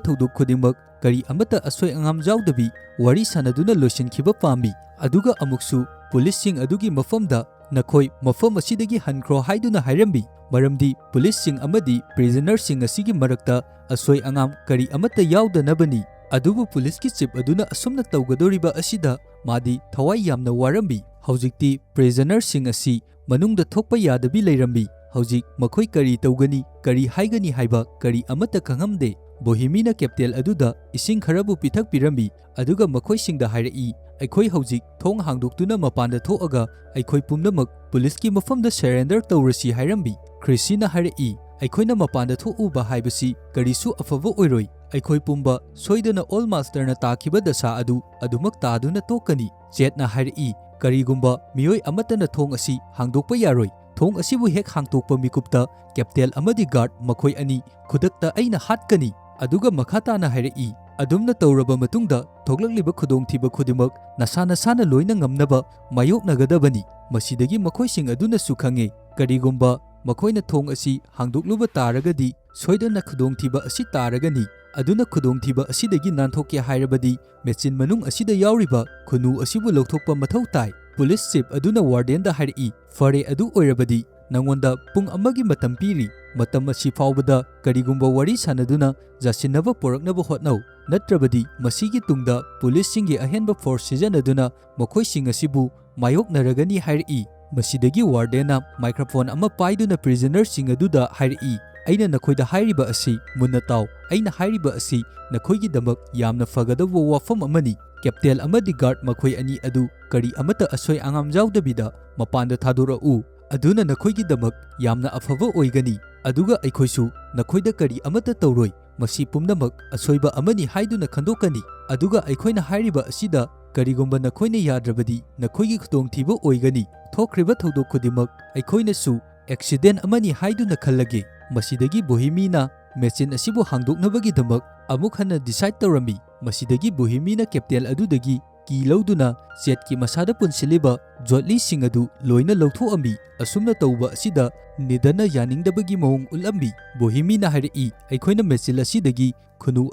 ꯊꯧꯗꯣꯛ ꯈꯨꯗꯤꯡꯃꯛ ꯀꯔꯤ ꯑꯃꯠꯇ ꯑꯁꯣꯏ ꯑꯉꯥꯝ ꯌꯥꯎꯗꯕꯤ ꯋꯥꯔꯤ ꯁꯥꯟꯅꯗꯨꯅ ꯂꯣꯏꯁꯤꯟꯈꯤꯕ ꯄꯥꯝꯃꯤ"꯫ ꯑꯗꯨꯒ ꯑꯃꯨꯛꯁꯨ ꯄꯨꯂꯤꯁꯁꯤꯡ ꯑꯗꯨꯒꯤ ꯃꯐꯝꯗ, "ꯅꯈꯣꯏ ꯃꯐꯝ ꯑꯁꯤꯗꯒꯤ ꯍꯟꯈ꯭ꯔꯣ" ꯍꯥꯏꯗꯨꯅ ꯍꯥꯏꯔꯝꯃꯤ, ꯃꯔꯝꯗꯤ ꯄꯨꯂꯤꯁꯁꯤꯡ ꯑꯃꯗꯤ ꯄ꯭ꯔꯤꯖꯅꯔꯁꯤꯡ ꯑꯁꯤꯒꯤ ꯃꯔꯛꯇ ꯑꯁꯣꯏ ꯑꯉꯥꯝ ꯀꯔꯤ ꯑꯃꯠꯇ ꯌꯥꯎꯗꯅꯕꯅꯤ꯫ ꯑꯗꯨꯕꯨ ꯄꯨꯂꯤꯁꯀꯤ ꯆꯤꯞ ꯑꯗꯨꯅ ꯑꯁꯨꯝꯅ ꯇꯧꯒꯗꯧꯔꯤꯕ ꯑꯁꯤꯗ ꯃꯥꯗꯤ ꯊꯋꯥꯏ ꯌꯥꯝꯅ ꯋꯥꯔꯝꯃꯤ꯫ ꯍꯧꯖꯤꯛꯇꯤ ꯄ꯭ꯔꯤꯖꯅꯔꯁꯤꯡ ꯑꯁꯤ ꯃꯅꯨꯡꯗ ꯊꯣꯛꯄ ꯌꯥꯗꯕꯤ ꯂꯩꯔꯝꯃꯤ꯫ ꯍꯧꯖꯤꯛ ꯃꯈꯣꯏ ꯀꯔꯤ ꯇꯧꯒꯅꯤ, ꯀꯔꯤ ꯍꯥꯏꯒꯅꯤ ꯍꯥꯏꯕ ꯀꯔꯤ ꯑꯃꯠꯇ ꯈꯪꯉꯝꯗꯦ꯫ ꯕꯣꯍꯤꯃꯤꯅ ꯀꯦꯞꯇꯦꯟ ꯑꯗꯨꯗ ꯏꯁꯤꯡ ꯈꯔꯕꯨ ꯄꯤꯊꯛꯄꯤꯔꯝꯃꯤ, ꯑꯗꯨꯒ ꯃꯈꯣꯏꯁꯤꯡꯗ ꯍꯥꯏꯔꯛꯏ, "ꯑꯩꯈꯣꯏ ꯍꯧꯖꯤꯛ ꯊꯣꯡ ꯍꯥꯡꯗꯣꯛꯇꯨꯅ ꯃꯄꯥꯟꯗ ꯊꯣꯛꯑꯒ ꯑꯩꯈꯣꯏ ꯄꯨꯝꯅꯃꯛ ꯄꯨꯂꯤꯁꯀꯤ ꯃꯐꯝꯗ ꯁꯔꯦꯟꯗꯔ ꯇꯧꯔꯁꯤ" ꯍꯥꯏꯔꯝꯃꯤ꯫ ꯈ꯭ꯔꯤꯁꯤꯅ ꯍꯥꯏꯔꯛꯏ, "ꯑꯩꯈꯣꯏꯅ ꯃꯄꯥꯟꯗ ꯊꯣꯛꯎꯕ ꯍꯥꯏꯕꯁꯤ ꯀꯔꯤꯁꯨ ꯑꯐꯕ ꯑꯣꯏꯔꯣꯏ꯫ ꯑꯩꯈꯣꯏ ꯄꯨꯝꯕ ꯁꯣꯏꯗꯅ ꯑꯣꯜ ꯃꯥꯁꯇꯔꯅ ꯇꯥꯈꯤꯕ ꯗꯁꯥ ꯑꯗꯨ ꯑꯗꯨꯃꯛ ꯇꯥꯗꯨꯅ ꯇꯣꯛꯀꯅꯤ"꯫ ꯖꯦꯠꯅ ꯍꯥꯏꯔꯛꯏ, "ꯀꯔꯤꯒꯨꯝꯕ ꯃꯤꯑꯣꯏ ꯑꯃꯠꯇꯅ ꯊꯣꯡ ꯑꯁꯤ ꯍꯥꯡꯗꯣꯛꯄ ꯌꯥꯔꯣꯏ꯫ ꯊꯣꯡ ꯑꯁꯤꯕꯨ ꯍꯦꯛ ꯍꯥꯡꯗꯣꯛꯄ ꯃꯤꯀꯨꯞꯇ ꯀꯦꯞꯇꯦꯟ ꯑꯃꯗꯤ ꯒꯥꯔꯗ ꯃꯈꯣꯏ ꯑꯅꯤ ꯈꯨꯗꯛꯇ ꯑꯩꯅ ꯍꯥꯠꯀꯅꯤ"꯫ ꯑꯗꯨꯒ ꯃꯈꯥ ꯇꯥꯅ ꯍꯥꯏꯔꯛꯏ, "ꯑꯗꯨꯝꯅ ꯇꯧꯔꯕ ꯃꯇꯨꯡꯗ ꯊꯣꯛꯂꯛꯂꯤꯕ ꯈꯨꯗꯣꯡꯊꯤꯕ ꯈꯨꯗꯤꯡꯃꯛ ꯅꯁꯥ ꯅꯁꯥꯅ ꯂꯣꯏꯅ ꯉꯝꯅꯕ ꯃꯥꯌꯣꯛꯅꯒꯗꯕꯅꯤ"꯫ ꯃꯁꯤꯗꯒꯤ ꯃꯈꯣꯏꯁꯤꯡ ꯑꯗꯨꯅꯁꯨ ꯈꯪꯉꯦ, ꯀꯔꯤꯒꯨꯝꯕ ꯃꯈꯣꯏꯅ ꯊꯣꯡ ꯑꯁꯤ ꯍꯥꯡꯗꯣꯛꯂꯨꯕ ꯇꯥꯔꯒꯗꯤ ꯁꯣꯏꯗꯅ ꯈꯨꯗꯣꯡꯊꯤꯕ ꯑꯁꯤ ꯇꯥꯔꯒꯅꯤ꯫ ꯑꯗꯨꯅ ꯈꯨꯗꯣꯡꯊꯤꯕ ꯑꯁꯤꯗꯒꯤ ꯅꯥꯟꯊꯣꯛꯀꯦ ꯍꯥꯏꯔꯕꯗꯤ ꯃꯦꯆꯤꯟ ꯃꯅꯨꯡ ꯑꯁꯤꯗ ꯌꯥꯎꯔꯤꯕ ꯈꯨꯅꯨ ꯑꯁꯤꯕꯨ ꯂꯧꯊꯣꯛꯄ ꯃꯊꯧ ꯇꯥꯏ꯫ ꯄꯨꯂꯤꯁ ꯆꯤꯞ ꯑꯗꯨꯅ ꯋꯥꯔꯗꯦꯟꯗ ꯍꯥꯏꯔꯛꯏ, "ꯐꯔꯦ, ꯑꯗꯨ ꯑꯣꯏꯔꯕꯗꯤ ꯅꯉꯣꯟꯗ ꯄꯨꯡ ꯑꯃꯒꯤ ꯃꯇꯝ ꯄꯤꯔꯤ꯫ ꯃꯇꯝ ꯑꯁꯤ ꯐꯥꯎꯕꯗ ꯀꯔꯤꯒꯨꯝꯕ ꯋꯥꯔꯤ ꯁꯥꯟꯅꯗꯨꯅ ꯌꯥꯁꯤꯟꯅꯕ ꯄꯨꯔꯛꯅꯕ ꯍꯣꯠꯅꯧ, ꯅꯠꯇ꯭ꯔꯕꯗꯤ ꯃꯁꯤꯒꯤ ꯇꯨꯡꯗ ꯄꯨꯂꯤꯁꯁꯤꯡꯒꯤ ꯑꯍꯦꯟꯕ ꯐꯣꯔꯁ ꯁꯤꯖꯤꯟꯅꯗꯨꯅ ꯃꯈꯣꯏꯁꯤꯡ ꯑꯁꯤꯕꯨ ꯃꯥꯌꯣꯛꯅꯔꯒꯅꯤ" ꯍꯥꯏꯔꯛꯏ꯫ ꯃꯁꯤꯗꯒꯤ ꯋꯥꯔꯗꯦꯟꯅ ꯃꯥꯏꯀ꯭ꯔꯣꯐꯣꯟ ꯑꯃ ꯄꯥꯏꯗꯨꯅ ꯄ꯭ꯔꯤꯖꯅꯔꯁꯤꯡ ꯑꯗꯨꯗ ꯍꯥꯏꯔꯛꯏ, "ꯑꯩꯅ ꯅꯈꯣꯏꯗ ꯍꯥꯏꯔꯤꯕ ꯑꯁꯤ ꯃꯨꯟꯅ ꯇꯥꯎ꯫ ꯑꯩꯅ ꯍꯥꯏꯔꯤꯕ ꯑꯁꯤ ꯅꯈꯣꯏꯒꯤꯗꯃꯛ ꯌꯥꯝꯅ ꯐꯒꯗꯧꯕ ꯋꯥꯐꯝ ꯑꯃꯅꯤ꯫ ꯀꯦꯞꯇꯦꯟ ꯑꯃꯗꯤ ꯒꯥꯔꯗ ꯃꯈꯣꯏ ꯑꯅꯤ ꯑꯗꯨ ꯀꯔꯤ ꯑꯃꯠꯇ ꯑꯁꯣꯏ ꯑꯉꯥꯝ ꯌꯥꯎꯗꯕꯤꯗ ꯃꯄꯥꯟꯗ ꯊꯥꯗꯣꯔꯛꯎ꯫ ꯑꯗꯨꯅ ꯅꯈꯣꯏꯒꯤꯗꯃꯛ ꯌꯥꯝꯅ ꯑꯐꯕ ꯑꯣꯏꯒꯅꯤ꯫ ꯑꯗꯨꯒ ꯑꯩꯈꯣꯏꯁꯨ ꯅꯈꯣꯏꯗ ꯀꯔꯤ ꯑꯃꯠꯇ ꯇꯧꯔꯣꯏ꯫ ꯃꯁꯤ ꯄꯨꯝꯅꯃꯛ ꯑꯁꯣꯏꯕ ꯑꯃꯅꯤ ꯍꯥꯏꯗꯨꯅ ꯈꯟꯗꯣꯛꯀꯅꯤ꯫ ꯑꯗꯨꯒ ꯑꯩꯈꯣꯏꯅ ꯍꯥꯏꯔꯤꯕ ꯑꯁꯤꯗ ꯀꯔꯤꯒꯨꯝꯕ ꯅꯈꯣꯏꯅ ꯌꯥꯗ꯭ꯔꯕꯗꯤ ꯅꯈꯣꯏꯒꯤ ꯈꯨꯗꯣꯡꯊꯤꯕ ꯑꯣꯏꯒꯅꯤ꯫ ꯊꯣꯛꯈ꯭ꯔꯤꯕ ꯊꯧꯗꯣꯛ ꯈꯨꯗꯤꯡꯃꯛ ꯑꯩꯈꯣꯏꯅꯁꯨ ꯑꯦꯛꯁꯤꯗꯦꯟ ꯑꯃꯅꯤ ꯍꯥꯏꯗꯨꯅ ꯈꯜꯂꯒꯦ꯫" ꯃꯁꯤꯗꯒꯤ ꯕꯣꯍꯤꯃꯤꯅ ꯃꯦꯆꯤꯟ ꯑꯁꯤꯕꯨ ꯍꯥꯡꯗꯣꯛꯅꯕꯒꯤꯗꯃꯛ ꯑꯃꯨꯛ ꯍꯟꯅ ꯗꯤꯁꯥꯏꯗ ꯇꯧꯔꯝꯃꯤ꯫ ꯃꯁꯤꯗꯒꯤ ꯕꯣꯍꯤꯃꯤꯅ ꯀꯦꯞꯇꯦꯟ ꯑꯗꯨꯗꯒꯤ ꯀꯤ ꯂꯧꯗꯨꯅ ꯆꯦꯠꯀꯤ ꯃꯁꯥꯗ ꯄꯨꯟꯁꯤꯜꯂꯤꯕ ꯖꯣꯠꯂꯤꯁꯤꯡ ꯑꯗꯨ ꯂꯣꯏꯅ ꯂꯧꯊꯣꯛꯑꯝꯃꯤ꯫ ꯑꯁꯨꯝꯅ ꯇꯧꯕ ꯑꯁꯤꯗ ꯅꯤꯗꯟꯅ ꯌꯥꯅꯤꯡꯗꯕꯒꯤ ꯃꯑꯣꯡ ꯎꯠꯂꯝꯃꯤ꯫ ꯕꯣꯍꯤꯃꯤꯅ ꯍꯥꯏꯔꯛꯏ, "ꯑꯩꯈꯣꯏꯅ ꯃꯦꯆꯤꯟ ꯑꯁꯤꯗꯒꯤ ꯈꯨꯅꯨ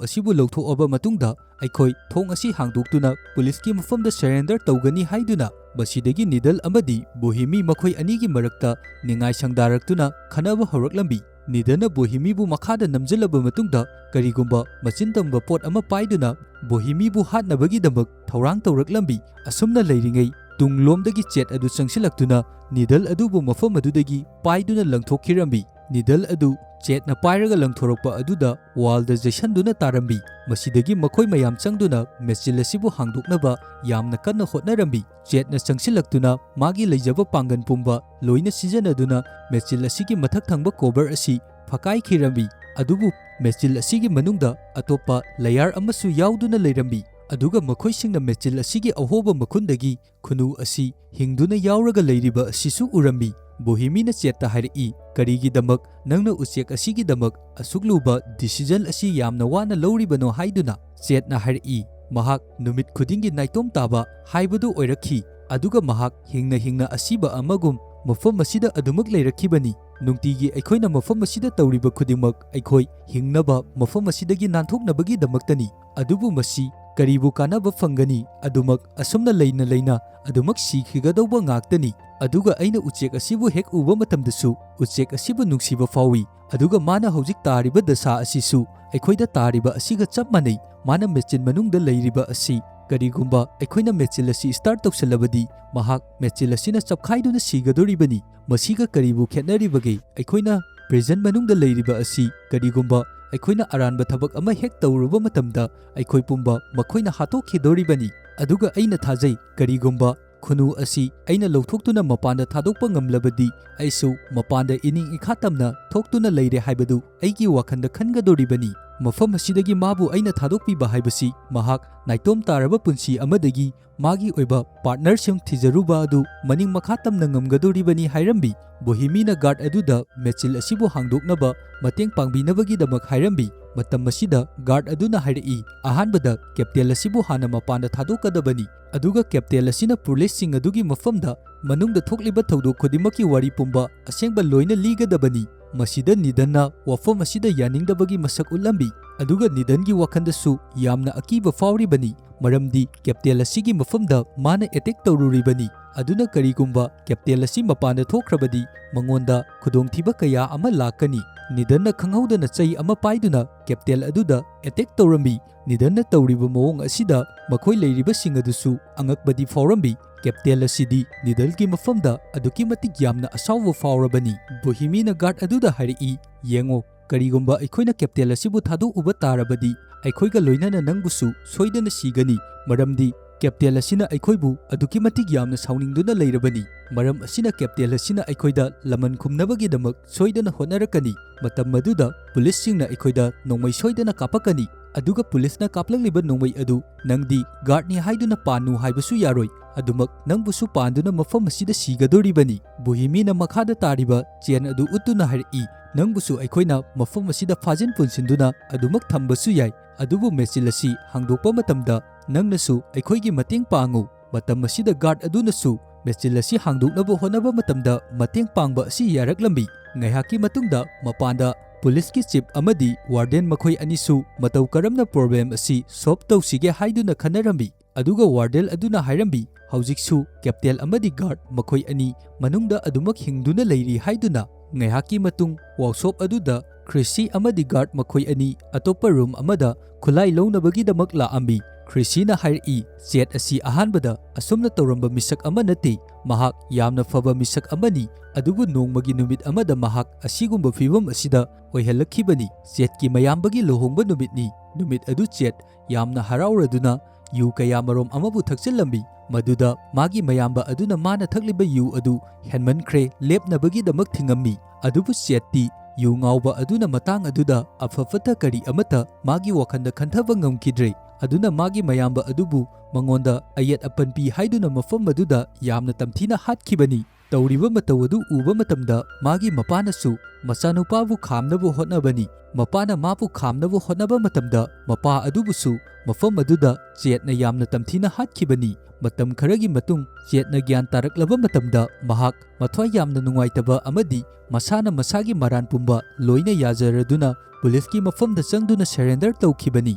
ꯑꯁꯤꯕꯨ ꯂꯧꯊꯣꯛꯑꯕ ꯃꯇꯨꯡꯗ ꯑꯩꯈꯣꯏ ꯊꯣꯡ ꯑꯁꯤ ꯍꯥꯡꯗꯣꯛꯇꯨꯅ ꯄꯨꯂꯤꯁꯀꯤ ꯃꯐꯝꯗ ꯁꯔꯦꯟꯗꯔ ꯇꯧꯒꯅꯤ" ꯍꯥꯏꯗꯨꯅ꯫ ꯃꯁꯤꯗꯒꯤ ꯅꯤꯗꯜ ꯑꯃꯗꯤ ꯕꯣꯍꯤꯃꯤ ꯃꯈꯣꯏ ꯑꯅꯤꯒꯤ ꯃꯔꯛꯇ ꯅꯤꯡꯉꯥꯏ ꯁꯪꯗꯥꯔꯛꯇꯨꯅ ꯈꯟꯅꯕ ꯍꯧꯔꯛꯂꯝꯃꯤ꯫ ꯅꯤꯗꯟꯅ ꯕꯣꯍꯤꯃꯤꯕꯨ ꯃꯈꯥꯗ ꯅꯝꯖꯤꯜꯂꯕ ꯃꯇꯨꯡꯗ ꯀꯔꯤꯒꯨꯝꯕ ꯃꯆꯤꯟ ꯇꯝꯕ ꯄꯣꯠ ꯑꯃ ꯄꯥꯏꯗꯨꯅ ꯕꯣꯍꯤꯃꯤꯕꯨ ꯍꯥꯠꯅꯕꯒꯤꯗꯃꯛ ꯊꯧꯔꯥꯡ ꯇꯧꯔꯛꯂꯝꯃꯤ꯫ ꯑꯁꯨꯝꯅ ꯂꯩꯔꯤꯉꯩ ꯇꯨꯡꯂꯣꯝꯗꯒꯤ ꯆꯦꯠ ꯑꯗꯨ ꯆꯪꯁꯤꯜꯂꯛꯇꯨꯅ ꯅꯤꯗꯜ ꯑꯗꯨꯕꯨ ꯃꯐꯝ ꯑꯗꯨꯗꯒꯤ ꯄꯥꯏꯗꯨꯅ ꯂꯪꯊꯣꯛꯈꯤꯔꯝꯃꯤ꯫ ꯅꯤꯗꯜ ꯑꯗꯨ ꯆꯦꯠꯅ ꯄꯥꯏꯔꯒ ꯂꯪꯊꯣꯔꯛꯄ ꯑꯗꯨꯗ ꯋꯥꯜꯗ ꯌꯩꯁꯟꯗꯨꯅ ꯇꯥꯔꯝꯃꯤ꯫ ꯃꯁꯤꯗꯒꯤ ꯃꯈꯣꯏ ꯃꯌꯥꯝ ꯆꯪꯗꯨꯅ ꯃꯦꯆꯤꯟ ꯑꯁꯤꯕꯨ ꯍꯥꯡꯗꯣꯛꯅꯕ ꯌꯥꯝꯅ ꯀꯟꯅ ꯍꯣꯠꯅꯔꯝꯃꯤ꯫ ꯆꯦꯠꯅ ꯆꯪꯁꯤꯜꯂꯛꯇꯨꯅ ꯃꯥꯒꯤ ꯂꯩꯖꯕ ꯄꯥꯡꯒꯜ ꯄꯨꯝꯕ ꯂꯣꯏꯅ ꯁꯤꯖꯤꯟꯅꯗꯨꯅ ꯃꯦꯆꯤꯟ ꯑꯁꯤꯒꯤ ꯃꯊꯛ ꯊꯪꯕ ꯀꯣꯕꯔ ꯑꯁꯤ ꯐꯀꯥꯏꯈꯤꯔꯝꯃꯤ꯫ ꯑꯗꯨꯕꯨ ꯃꯦꯆꯤꯟ ꯑꯁꯤꯒꯤ ꯃꯅꯨꯡꯗ ꯑꯇꯣꯞꯄ ꯂꯦꯌꯥꯔ ꯑꯃꯁꯨ ꯌꯥꯎꯗꯨꯅ ꯂꯩꯔꯝꯃꯤ꯫ ꯑꯗꯨꯒ ꯃꯈꯣꯏꯁꯤꯡꯅ ꯃꯦꯆꯤꯟ ꯑꯁꯤꯒꯤ ꯑꯍꯣꯕ ꯃꯈꯨꯟꯗꯒꯤ ꯈꯨꯅꯨ ꯑꯁꯤ ꯍꯤꯡꯗꯨꯅ ꯌꯥꯎꯔꯒ ꯂꯩꯔꯤꯕ ꯑꯁꯤꯁꯨ ꯎꯔꯝꯃꯤ꯫ ꯕꯣꯍꯤꯃꯤꯅ ꯆꯦꯠꯇ ꯍꯥꯏꯔꯛꯏ, "ꯀꯔꯤꯒꯤꯗꯃꯛ ꯅꯪꯅ ꯎꯆꯦꯛ ꯑꯁꯤꯒꯤꯗꯃꯛ ꯑꯁꯨꯛ ꯂꯨꯕ ꯗꯤꯁꯤꯖꯟ ꯑꯁꯤ ꯌꯥꯝꯅ ꯋꯥꯅ ꯂꯧꯔꯤꯕꯅꯣ?" ꯍꯥꯏꯗꯨꯅ꯫ ꯆꯦꯠꯅ ꯍꯥꯏꯔꯛꯏ, "ꯃꯍꯥꯛ ꯅꯨꯃꯤꯠ ꯈꯨꯗꯤꯡꯒꯤ ꯅꯥꯏꯇꯣꯝ ꯇꯥꯕ ꯍꯥꯏꯕꯗꯨ ꯑꯣꯏꯔꯛꯈꯤ, ꯑꯗꯨꯒ ꯃꯍꯥꯛ ꯍꯤꯡꯅ ꯍꯤꯡꯅ ꯑꯁꯤꯕ ꯑꯃꯒꯨꯝ ꯃꯐꯝ ꯑꯁꯤꯗ ꯑꯗꯨꯃꯛ ꯂꯩꯔꯛꯈꯤꯕꯅꯤ꯫ ꯅꯨꯡꯇꯤꯒꯤ ꯑꯩꯈꯣꯏꯅ ꯃꯐꯝ ꯑꯁꯤꯗ ꯇꯧꯔꯤꯕ ꯈꯨꯗꯤꯡꯃꯛ ꯑꯩꯈꯣꯏ ꯍꯤꯡꯅꯕ ꯃꯐꯝ ꯑꯁꯤꯗꯒꯤ ꯅꯥꯟꯊꯣꯛꯅꯕꯒꯤꯗꯃꯛꯇꯅꯤ꯫ ꯑꯗꯨꯕꯨ ꯃꯁꯤ ꯀꯔꯤꯕꯨ ꯀꯥꯟꯅꯕ ꯐꯪꯒꯅꯤ? ꯑꯗꯨꯃꯛ ꯑꯁꯨꯝꯅ ꯂꯩꯅ ꯂꯩꯅ ꯑꯗꯨꯃꯛ ꯁꯤꯈꯤꯒꯗꯧꯕ ꯉꯥꯛꯇꯅꯤ꯫" ꯑꯗꯨꯒ ꯑꯩꯅ ꯎꯆꯦꯛ ꯑꯁꯤꯕꯨ ꯍꯦꯛ ꯎꯕ ꯃꯇꯝꯗꯁꯨ ꯎꯆꯦꯛ ꯑꯁꯤꯕꯨ ꯅꯨꯡꯁꯤꯕ ꯐꯥꯎꯏ꯫ ꯑꯗꯨꯒ ꯃꯥꯅ ꯍꯧꯖꯤꯛ ꯇꯥꯔꯤꯕ ꯗꯁꯥ ꯑꯁꯤꯁꯨ ꯑꯩꯈꯣꯏꯗ ꯇꯥꯔꯤꯕ ꯑꯁꯤꯒ ꯆꯞ ꯃꯥꯟꯅꯩ꯫ ꯃꯥꯅ ꯃꯦꯆꯤꯟ ꯃꯅꯨꯡꯗ ꯂꯩꯔꯤꯕ ꯑꯁꯤ ꯀꯔꯤꯒꯨꯝꯕ ꯑꯩꯈꯣꯏꯅ ꯃꯦꯆꯤꯟ ꯑꯁꯤ start ꯇꯧꯁꯤꯜꯂꯕꯗꯤ, ꯃꯍꯥꯛ ꯃꯦꯆꯤꯟ ꯑꯁꯤꯅ ꯆꯞꯈꯥꯏꯗꯨꯅ ꯁꯤꯒꯗꯣꯔꯤꯕꯅꯤ꯫ ꯃꯁꯤꯒ ꯀꯔꯤꯕꯨ ꯈꯦꯠꯅꯔꯤꯕꯒꯦ? ꯑꯩꯈꯣꯏꯅ prison ꯃꯅꯨꯡꯗ ꯂꯩꯔꯤꯕ ꯑꯁꯤ ꯀꯔꯤꯒꯨꯝꯕ ꯑꯩꯈꯣꯏꯅ ꯑꯔꯥꯟꯕ ꯊꯕꯛ ꯑꯃ ꯍꯦꯛ ꯇꯧꯔꯨꯕ ꯃꯇꯝꯗ ꯑꯩꯈꯣꯏ ꯄꯨꯝꯕ ꯃꯈꯣꯏꯅ ꯍꯥꯠꯇꯣꯛꯈꯤꯗꯣꯔꯤꯕꯅꯤ꯫ ꯑꯗꯨꯒ ꯑꯩꯅ ꯊꯥꯖꯩ, ꯀꯔꯤꯒꯨꯝꯕ ꯈꯨꯅꯨ ꯑꯁꯤ ꯑꯩꯅ ꯂꯧꯊꯣꯛꯇꯨꯅ ꯃꯄꯥꯟꯗ ꯊꯥꯗꯣꯛꯄ ꯉꯝꯂꯕꯗꯤ, ꯑꯩꯁꯨ ꯃꯄꯥꯟꯗ ꯏꯅꯤꯡ ꯏꯈꯥ ꯇꯝꯅ ꯊꯣꯛꯇꯨꯅ ꯂꯩꯔꯦ ꯍꯥꯏꯕꯗꯨ ꯑꯩꯒꯤ ꯋꯥꯈꯜꯗ ꯈꯟꯒꯗꯣꯔꯤꯕꯅꯤ꯫ ꯃꯐꯝ ꯑꯁꯤꯗꯒꯤ ꯃꯥꯕꯨ ꯑꯩꯅ ꯊꯥꯗꯣꯛꯄꯤꯕ ꯍꯥꯏꯕꯁꯤ ꯃꯍꯥꯛ ꯅꯥꯏꯇꯣꯝ ꯇꯥꯔꯕ ꯄꯨꯟꯁꯤ ꯑꯃꯗꯒꯤ ꯃꯥꯒꯤ ꯑꯣꯏꯕ partnerꯁꯤꯡ ꯊꯤꯖꯔꯨꯕ ꯑꯗꯨ ꯃꯅꯤꯡ ꯃꯈꯥ ꯇꯝꯅ ꯉꯝꯒꯗꯣꯔꯤꯕꯅꯤ ꯍꯥꯏꯔꯝꯃꯤ꯫ ꯕꯣꯍꯤꯃꯤꯅ guard ꯑꯗꯨꯗ ꯃꯦꯆꯤꯟ ꯑꯁꯤꯕꯨ ꯍꯥꯡꯗꯣꯛꯅꯕ ꯃꯇꯦꯡ ꯄꯥꯡꯕꯤꯅꯕꯒꯤꯗꯃꯛ ꯍꯥꯏꯔꯝꯃꯤ꯫ ꯃꯇꯝ ꯑꯁꯤꯗ guard ꯑꯗꯨꯅ ꯍꯥꯏꯔꯛꯏ, "ꯑꯍꯥꯟꯕꯗ captain ꯑꯁꯤꯕꯨ ꯍꯥꯟꯅ ꯃꯄꯥꯟꯗ ꯊꯥꯗꯣꯛꯀꯗꯕꯅꯤ꯫ ꯑꯗꯨꯒ captain ꯑꯁꯤꯅ policeꯁꯤꯡ ꯑꯗꯨꯒꯤ ꯃꯐꯝꯗ ꯃꯅꯨꯡꯗ ꯊꯣꯛꯂꯤꯕ ꯊꯧꯗꯣꯛ ꯈꯨꯗꯤꯡꯃꯛꯀꯤ ꯋꯥꯔꯤ ꯄꯨꯝꯕ ꯑꯁꯦꯡꯕ ꯂꯣꯏꯅ ꯂꯤꯒꯗꯕꯅꯤ꯫" ꯃꯁꯤꯗ ꯅꯤꯗꯟꯅ ꯋꯥꯐꯝ ꯑꯁꯤꯗ ꯌꯥꯅꯤꯡꯗꯕꯒꯤ ꯃꯁꯛ ꯎꯠꯂꯝꯃꯤ, ꯑꯗꯨꯒ ꯅꯤꯗꯟꯒꯤ ꯋꯥꯈꯜꯗꯁꯨ ꯌꯥꯝꯅ ꯑꯀꯤꯕ ꯐꯥꯎꯔꯤꯕꯅꯤ, ꯃꯔꯝꯗꯤ captain ꯑꯁꯤꯒꯤ ꯃꯐꯝꯗ ꯃꯥꯅ attack ꯇꯧꯔꯨꯔꯤꯕꯅꯤ꯫ ꯑꯗꯨꯅ ꯀꯔꯤꯒꯨꯝꯕ captain ꯑꯁꯤ ꯃꯄꯥꯟꯗ ꯊꯣꯛꯈ꯭ꯔꯕꯗꯤ ꯃꯉꯣꯟꯗ ꯈꯨꯗꯣꯡꯊꯤꯕ ꯀꯌꯥ ꯑꯃ ꯂꯥꯛꯀꯅꯤ꯫ ꯅꯤꯗꯟꯅ ꯈꯪꯍꯧꯗꯅ ꯆꯩ ꯑꯃ ꯄꯥꯏꯗꯨꯅ captain ꯑꯗꯨꯗ attack ꯇꯧꯔꯝꯃꯤ꯫ ꯅꯤꯗꯟꯅ ꯇꯧꯔꯤꯕ ꯃꯑꯣꯡ ꯑꯁꯤꯗ ꯃꯈꯣꯏ ꯂꯩꯔꯤꯕꯁꯤꯡ ꯑꯗꯨꯁꯨ ꯑꯉꯛꯄꯗꯤ ꯐꯥꯎꯔꯝꯃꯤ꯫ Captain ꯑꯁꯤꯗꯤ ꯅꯤꯗꯜꯒꯤ ꯃꯐꯝꯗ ꯑꯗꯨꯛꯀꯤ ꯃꯇꯤꯛ ꯌꯥꯝꯅ ꯑꯁꯥꯎꯕ ꯐꯥꯎꯔꯕꯅꯤ꯫ ꯕꯣꯍꯤꯃꯤꯅ guard ꯑꯗꯨꯗ ꯍꯥꯏꯔꯛꯏ, "ꯌꯦꯡꯉꯣ, ꯀꯔꯤꯒꯨꯝꯕ ꯑꯩꯈꯣꯏꯅ captain ꯑꯁꯤꯕꯨ ꯊꯥꯗꯣꯛꯎꯕ ꯇꯥꯔꯕꯗꯤ, ꯑꯩꯈꯣꯏꯒ ꯂꯣꯏꯅꯅ ꯅꯪꯕꯨꯁꯨ ꯁꯣꯏꯗꯅ ꯁꯤꯒꯅꯤ, ꯃꯔꯝꯗꯤ captain ꯑꯁꯤꯅ ꯑꯩꯈꯣꯏꯕꯨ ꯑꯗꯨꯛꯀꯤ ꯃꯇꯤꯛ ꯌꯥꯝꯅ ꯁꯥꯎꯅꯤꯡꯗꯨꯅ ꯂꯩꯔꯕꯅꯤ꯫ ꯃꯔꯝ ꯑꯁꯤꯅ captain ꯑꯁꯤꯅ ꯑꯩꯈꯣꯏꯗ ꯂꯃꯟ ꯈꯨꯝꯅꯕꯒꯤꯗꯃꯛ ꯁꯣꯏꯗꯅ ꯍꯣꯠꯅꯔꯛꯀꯅꯤ꯫" ꯃꯇꯝ ꯑꯗꯨꯗ policeꯁꯤꯡꯅ ꯑꯩꯈꯣꯏꯗ ꯅꯣꯡꯃꯩ ꯁꯣꯏꯗꯅ ꯀꯥꯞꯄꯛꯀꯅꯤ, ꯑꯗꯨꯒ policeꯅ ꯀꯥꯞꯂꯛꯂꯤꯕ ꯅꯣꯡꯃꯩ ꯑꯗꯨ ꯅꯪꯗꯤ guardꯅꯤ ꯍꯥꯏꯗꯨꯅ ꯄꯥꯟꯅꯨ ꯍꯥꯏꯕꯁꯨ ꯌꯥꯔꯣꯏ, ꯑꯗꯨꯃꯛ ꯅꯪꯕꯨꯁꯨ ꯄꯥꯟꯗꯨꯅ ꯃꯐꯝ ꯑꯁꯤꯗ ꯁꯤꯒꯗꯣꯔꯤꯕꯅꯤ꯫ ꯕꯣꯍꯤꯃꯤꯅ ꯃꯈꯥꯗ ꯇꯥꯔꯤꯕ chain ꯑꯗꯨ ꯎꯠꯇꯨꯅ ꯍꯥꯏꯔꯛꯏ, "ꯅꯪꯕꯨꯁꯨ ꯑꯩꯈꯣꯏꯅ ꯃꯐꯝ ꯑꯁꯤꯗ ꯐꯥꯖꯤꯟ ꯄꯨꯟꯁꯤꯟꯗꯨꯅ ꯑꯗꯨꯃꯛ ꯊꯝꯕꯁꯨ ꯌꯥꯏ, ꯑꯗꯨꯕꯨ ꯃꯦꯆꯤꯟ ꯑꯁꯤ ꯍꯥꯡꯗꯣꯛꯄ ꯃꯇꯝꯗ ꯅꯪꯅꯁꯨ ꯑꯩꯈꯣꯏꯒꯤ ꯃꯇꯦꯡ ꯄꯥꯡꯉꯨ꯫" ꯃꯇꯝ ꯑꯁꯤꯗ guard ꯑꯗꯨꯅꯁꯨ ꯃꯦꯆꯤꯟ ꯑꯁꯤ ꯍꯥꯡꯗꯣꯛꯅꯕ ꯍꯣꯠꯅꯕ ꯃꯇꯝꯗ ꯃꯇꯦꯡ ꯄꯥꯡꯕ ꯑꯁꯤ ꯌꯥꯔꯛꯂꯝꯃꯤ꯫ ꯉꯥꯏꯍꯥꯛꯀꯤ ꯃꯇꯨꯡꯗ ꯃꯄꯥꯟꯗ policeꯀꯤ chief ꯑꯃꯗꯤ warden ꯃꯈꯣꯏ ꯑꯅꯤꯁꯨ ꯃꯇꯧ ꯀꯔꯝꯅ problem ꯑꯁꯤ solve ꯇꯧꯁꯤꯒꯦ ꯍꯥꯏꯗꯨꯅ ꯈꯟꯅꯔꯝꯃꯤ꯫ ꯑꯗꯨꯒ warden ꯑꯗꯨꯅ ꯍꯥꯏꯔꯝꯃꯤ, "ꯍꯧꯖꯤꯛꯁꯨ captain ꯑꯃꯗꯤ guard ꯃꯈꯣꯏ ꯑꯅꯤ ꯃꯅꯨꯡꯗ ꯑꯗꯨꯃꯛ ꯍꯤꯡꯗꯨꯅ ꯂꯩꯔꯤ" ꯍꯥꯏꯗꯨꯅ꯫ ꯉꯥꯏꯍꯥꯛꯀꯤ ꯃꯇꯨꯡ workshop ꯑꯗꯨꯗ ꯈ꯭ꯔꯤꯁꯤ ꯑꯃꯗꯤ guard ꯃꯈꯣꯏ ꯑꯅꯤ ꯑꯇꯣꯞꯄ room ꯑꯃꯗ ꯈꯨꯠꯂꯥꯏ ꯂꯧꯅꯕꯒꯤꯗꯃꯛ ꯂꯥꯛꯑꯝꯃꯤ꯫ ꯐ꯭ꯔꯤꯁꯤꯅ ꯍꯥꯏꯔꯛꯏ, "ꯆꯦꯠ ꯑꯁꯤ ꯑꯍꯥꯟꯕꯗ ꯑꯁꯨꯝꯅ ꯇꯧꯔꯝꯕ ꯃꯤꯁꯛ ꯑꯃ ꯅꯠꯇꯦ꯫ ꯃꯍꯥꯛ ꯌꯥꯝꯅ ꯐꯕ ꯃꯤꯁꯛ ꯑꯃꯅꯤ, ꯑꯗꯨꯕꯨ ꯅꯣꯡꯃꯒꯤ ꯅꯨꯃꯤꯠ ꯑꯃꯗ ꯃꯍꯥꯛ ꯑꯁꯤꯒꯨꯝꯕ ꯐꯤꯚꯝ ꯑꯁꯤꯗ ꯑꯣꯏꯍꯜꯂꯛꯈꯤꯕꯅꯤ꯫ ꯆꯦꯠꯀꯤ ꯃꯌꯥꯝꯕꯒꯤ ꯂꯨꯍꯣꯡꯕ ꯅꯨꯃꯤꯠꯅꯤ꯫ ꯅꯨꯃꯤꯠ ꯑꯗꯨ ꯆꯦꯠ ꯌꯥꯝꯅ ꯍꯔꯥꯎꯔꯗꯨꯅ ꯌꯨ ꯀꯌꯥꯃꯔꯣꯝ ꯑꯃꯕꯨ ꯊꯛꯆꯤꯜꯂꯝꯃꯤ, ꯃꯗꯨꯗ ꯃꯥꯒꯤ ꯃꯌꯥꯝꯕ ꯑꯗꯨꯅ ꯃꯥꯅ ꯊꯛꯂꯤꯕ ꯌꯨ ꯑꯗꯨ ꯍꯦꯟꯃꯟꯈ꯭ꯔꯦ, ꯂꯦꯞꯅꯕꯒꯤꯗꯃꯛ ꯊꯤꯡꯉꯝꯃꯤ꯫ ꯑꯗꯨꯕꯨ ꯆꯦꯠꯇꯤ ꯌꯨ ꯉꯥꯎꯕ ꯑꯗꯨꯅ ꯃꯇꯥꯡ ꯑꯗꯨꯗ ꯑꯐ ꯐꯠꯇ ꯀꯔꯤ ꯑꯃꯠꯇ ꯃꯥꯒꯤ ꯋꯥꯈꯜꯗ ꯈꯟꯊꯕ ꯉꯝꯈꯤꯗ꯭ꯔꯦ꯫ ꯑꯗꯨꯅ ꯃꯥꯒꯤ ꯃꯌꯥꯝꯕ ꯑꯗꯨꯕꯨ ꯃꯉꯣꯟꯗ ꯑꯌꯦꯠ ꯑꯄꯟ ꯄꯤ ꯍꯥꯏꯗꯨꯅ ꯃꯐꯝ ꯑꯗꯨꯗ ꯌꯥꯝꯅ ꯇꯝꯊꯤꯅ ꯍꯥꯠꯈꯤꯕꯅꯤ꯫ ꯇꯧꯔꯤꯕ ꯃꯇꯧ ꯑꯗꯨ ꯎꯕ ꯃꯇꯝꯗ ꯃꯥꯒꯤ ꯃꯄꯥꯅꯁꯨ ꯃꯆꯥꯅꯨꯄꯥꯕꯨ ꯈꯥꯝꯅꯕ ꯍꯣꯠꯅꯕꯅꯤ꯫ ꯃꯄꯥꯅ ꯃꯥꯕꯨ ꯈꯥꯝꯅꯕ ꯍꯣꯠꯅꯕ ꯃꯇꯝꯗ ꯃꯄꯥ ꯑꯗꯨꯕꯨꯁꯨ ꯃꯐꯝ ꯑꯗꯨꯗ ꯆꯦꯠꯅ ꯌꯥꯝꯅ ꯇꯝꯊꯤꯅ ꯍꯥꯠꯈꯤꯕꯅꯤ꯫ ꯃꯇꯝ ꯈꯔꯒꯤ ꯃꯇꯨꯡ ꯆꯦꯠꯅ ꯒ꯭ꯌꯥꯟ ꯇꯥꯔꯛꯂꯕ ꯃꯇꯝꯗ ꯃꯍꯥꯛ ꯃꯊ꯭ꯋꯥꯏ ꯌꯥꯝꯅ ꯅꯨꯡꯉꯥꯏꯇꯕ ꯑꯃꯗꯤ ꯃꯁꯥꯅ ꯃꯁꯥꯒꯤ ꯃꯔꯥꯟ ꯄꯨꯝꯕ ꯂꯣꯏꯅ ꯌꯥꯖꯔꯗꯨꯅ ꯄꯨꯂꯤꯁꯀꯤ ꯃꯐꯝꯗ ꯆꯪꯗꯨꯅ ꯁꯔꯦꯟꯗꯔ ꯇꯧꯈꯤꯕꯅꯤ꯫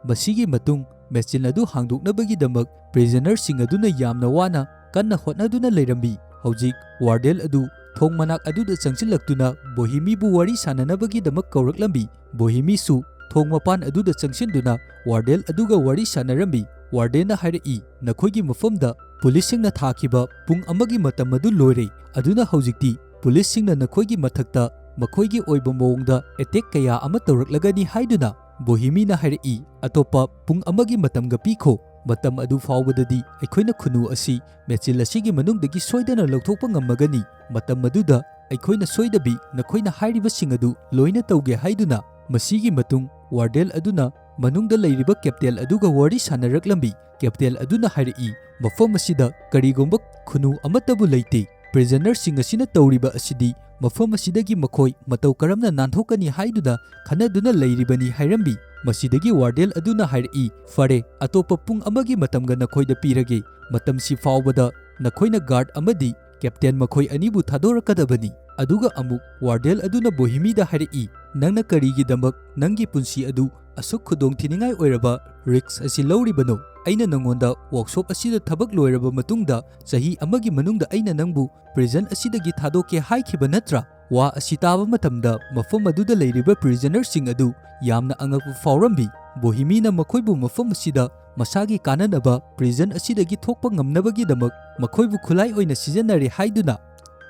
ꯃꯁꯤꯒꯤ ꯃꯇꯨꯡ ꯃꯦꯆꯤꯟ ꯑꯗꯨ ꯍꯥꯡꯗꯣꯛꯅꯕꯒꯤꯗꯃꯛ ꯄ꯭ꯔꯤꯖꯅꯔꯁꯤꯡ ꯑꯗꯨꯅ ꯌꯥꯝꯅ ꯋꯥꯅ ꯀꯟꯅ ꯍꯣꯠꯅꯗꯨꯅ ꯂꯩꯔꯝꯃꯤ꯫ ꯍꯧꯖꯤꯛ ꯋꯥꯔꯗꯦꯜ ꯑꯗꯨ ꯊꯣꯡ ꯃꯅꯥꯛ ꯑꯗꯨꯗ ꯆꯪꯁꯤꯜꯂꯛꯇꯨꯅ ꯕꯣꯍꯤꯃꯤꯕꯨ ꯋꯥꯔꯤ ꯁꯥꯟꯅꯅꯕꯒꯤꯗꯃꯛ ꯀꯧꯔꯛꯂꯝꯃꯤ꯫ ꯕꯣꯍꯤꯃꯤꯁꯨ ꯊꯣꯡ ꯃꯄꯥꯟ ꯑꯗꯨꯗ ꯆꯪꯁꯤꯟꯗꯨꯅ ꯋꯥꯔꯗꯦꯜ ꯑꯗꯨꯒ ꯋꯥꯔꯤ ꯁꯥꯟꯅꯔꯝꯃꯤ꯫ ꯋꯥꯔꯗꯦꯟꯅ ꯍꯥꯏꯔꯛꯏ, "ꯅꯈꯣꯏꯒꯤ ꯃꯐꯝꯗ ꯄꯨꯂꯤꯁꯁꯤꯡꯅ ꯊꯥꯈꯤꯕ ꯄꯨꯡ ꯑꯃꯒꯤ ꯃꯇꯝ ꯑꯗꯨ ꯂꯣꯏꯔꯦ, ꯑꯗꯨꯅ ꯍꯧꯖꯤꯛꯇꯤ ꯄꯨꯂꯤꯁꯁꯤꯡꯅ ꯅꯈꯣꯏꯒꯤ ꯃꯊꯛꯇ ꯃꯈꯣꯏꯒꯤ ꯑꯣꯏꯕ ꯃꯑꯣꯡꯗ ꯑꯦꯇꯦꯛ ꯀꯌꯥ ꯑꯃ ꯇꯧꯔꯛꯂꯒꯅꯤ ꯍꯥꯏꯗꯨꯅ ꯕꯣꯍꯤꯃꯤꯅ ꯍꯥꯏꯔꯛꯏ, ꯑꯇꯣꯞꯄ ꯄꯨꯡ ꯑꯃꯒꯤ ꯃꯇꯝꯒ ꯄꯤꯈꯣ꯫ ꯃꯇꯝ ꯑꯗꯨ ꯐꯥꯎꯕꯗꯗꯤ ꯑꯩꯈꯣꯏꯅ ꯈꯨꯅꯨ ꯑꯁꯤ ꯃꯦꯆꯤꯟ ꯑꯁꯤꯒꯤ ꯃꯅꯨꯡꯗꯒꯤ ꯁꯣꯏꯗꯅ ꯂꯧꯊꯣꯛꯄ ꯉꯝꯃꯒꯅꯤ꯫ ꯃꯇꯝ ꯑꯗꯨꯗ ꯑꯩꯈꯣꯏꯅ ꯁꯣꯏꯗꯕꯤ ꯅꯈꯣꯏꯅ ꯍꯥꯏꯔꯤꯕꯁꯤꯡ ꯑꯗꯨ ꯂꯣꯏꯅ ꯇꯧꯒꯦ" ꯍꯥꯏꯗꯨꯅ꯫ ꯃꯁꯤꯒꯤ ꯃꯇꯨꯡ ꯋꯥꯔꯗꯦꯜ ꯑꯗꯨꯅ ꯃꯅꯨꯡꯗ ꯂꯩꯔꯤꯕ ꯀꯦꯞꯇꯦꯟ ꯑꯗꯨꯒ ꯋꯥꯔꯤ ꯁꯥꯟꯅꯔꯛꯂꯝꯃꯤ꯫ ꯀꯦꯞꯇꯦꯟ ꯑꯗꯨꯅ ꯍꯥꯏꯔꯛꯏ, "ꯃꯐꯝ ꯑꯁꯤꯗ ꯀꯔꯤꯒꯨꯝꯕ ꯈꯨꯅꯨ ꯑꯃꯠꯇꯕꯨ ꯂꯩꯇꯦ꯫ ꯄ꯭ꯔꯤꯖꯅꯔꯁꯤꯡ ꯑꯁꯤꯅ ꯇꯧꯔꯤꯕ ꯑꯁꯤꯗꯤ ꯃꯐꯝ ꯑꯁꯤꯗꯒꯤ ꯃꯈꯣꯏ ꯃꯇꯧ ꯀꯔꯝꯅ ꯅꯥꯟꯊꯣꯛꯀꯅꯤ ꯍꯥꯏꯗꯨꯅ ꯈꯟꯅꯗꯨꯅ ꯂꯩꯔꯤꯕꯅꯤ" ꯍꯥꯏꯔꯝꯃꯤ꯫ ꯃꯁꯤꯗꯒꯤ ꯋꯥꯔꯗꯦꯜ ꯑꯗꯨꯅ ꯍꯥꯏꯔꯛꯏ, "ꯐꯔꯦ, ꯑꯇꯣꯞꯄ ꯄꯨꯡ ꯑꯃꯒꯤ ꯃꯇꯝꯒ ꯅꯈꯣꯏꯗ ꯄꯤꯔꯒꯦ꯫ ꯃꯇꯝꯁꯤ ꯐꯥꯎꯕꯗ ꯅꯈꯣꯏꯅ ꯒꯥꯔꯗ ꯑꯃꯗꯤ ꯀꯦꯞꯇꯦꯟ ꯃꯈꯣꯏ ꯑꯅꯤꯕꯨ ꯊꯥꯗꯣꯔꯛꯀꯗꯕꯅꯤ"꯫ ꯑꯗꯨꯒ ꯑꯃꯨꯛ ꯋꯥꯔꯗꯦꯜ ꯑꯗꯨꯅ ꯕꯣꯍꯤꯃꯤꯗ ꯍꯥꯏꯔꯛꯏ, "ꯅꯪꯅ ꯀꯔꯤꯒꯤꯗꯃꯛ ꯅꯪꯒꯤ ꯄꯨꯟꯁꯤ ꯑꯗꯨ ꯑꯁꯨꯛ ꯈꯨꯗꯣꯡꯊꯤꯅꯤꯡꯉꯥꯏ ꯑꯣꯏꯔꯕ ꯔꯤꯁꯛ ꯑꯁꯤ ꯂꯧꯔꯤꯕꯅꯣ? ꯑꯩꯅ ꯅꯉꯣꯟꯗ ꯋꯥꯔꯛꯁꯣꯞ ꯑꯁꯤꯗ ꯊꯕꯛ ꯂꯣꯏꯔꯕ ꯃꯇꯨꯡꯗ ꯆꯍꯤ ꯑꯃꯒꯤ ꯃꯅꯨꯡꯗ ꯑꯩꯅ ꯅꯪꯕꯨ ꯄ꯭ꯔꯤꯖꯟ ꯑꯁꯤꯗꯒꯤ ꯊꯥꯗꯣꯛꯀꯦ ꯍꯥꯏꯈꯤꯕ ꯅꯠꯇ꯭ꯔꯥ?" ꯋꯥ ꯑꯁꯤ ꯇꯥꯕ ꯃꯇꯝꯗ ꯃꯐꯝ ꯑꯗꯨꯗ ꯂꯩꯔꯤꯕ ꯄ꯭ꯔꯤꯖꯅꯔꯁꯤꯡ ꯑꯗꯨ ꯌꯥꯝꯅ ꯑꯉꯛꯄ ꯐꯥꯎꯔꯝꯃꯤ꯫ ꯕꯣꯍꯤꯃꯤꯅ ꯃꯈꯣꯏꯕꯨ ꯃꯐꯝ ꯑꯁꯤꯗ ꯃꯁꯥꯒꯤ ꯀꯥꯟꯅꯅꯕ ꯄ꯭ꯔꯤꯖꯟ ꯑꯁꯤꯗꯒꯤ ꯊꯣꯛꯄ ꯉꯝꯅꯕꯒꯤꯗꯃꯛ ꯃꯈꯣꯏꯕꯨ ꯈꯨꯠꯂꯥꯏ ꯑꯣꯏꯅ ꯁꯤꯖꯤꯟꯅꯔꯦ ꯍꯥꯏꯗꯨꯅ꯫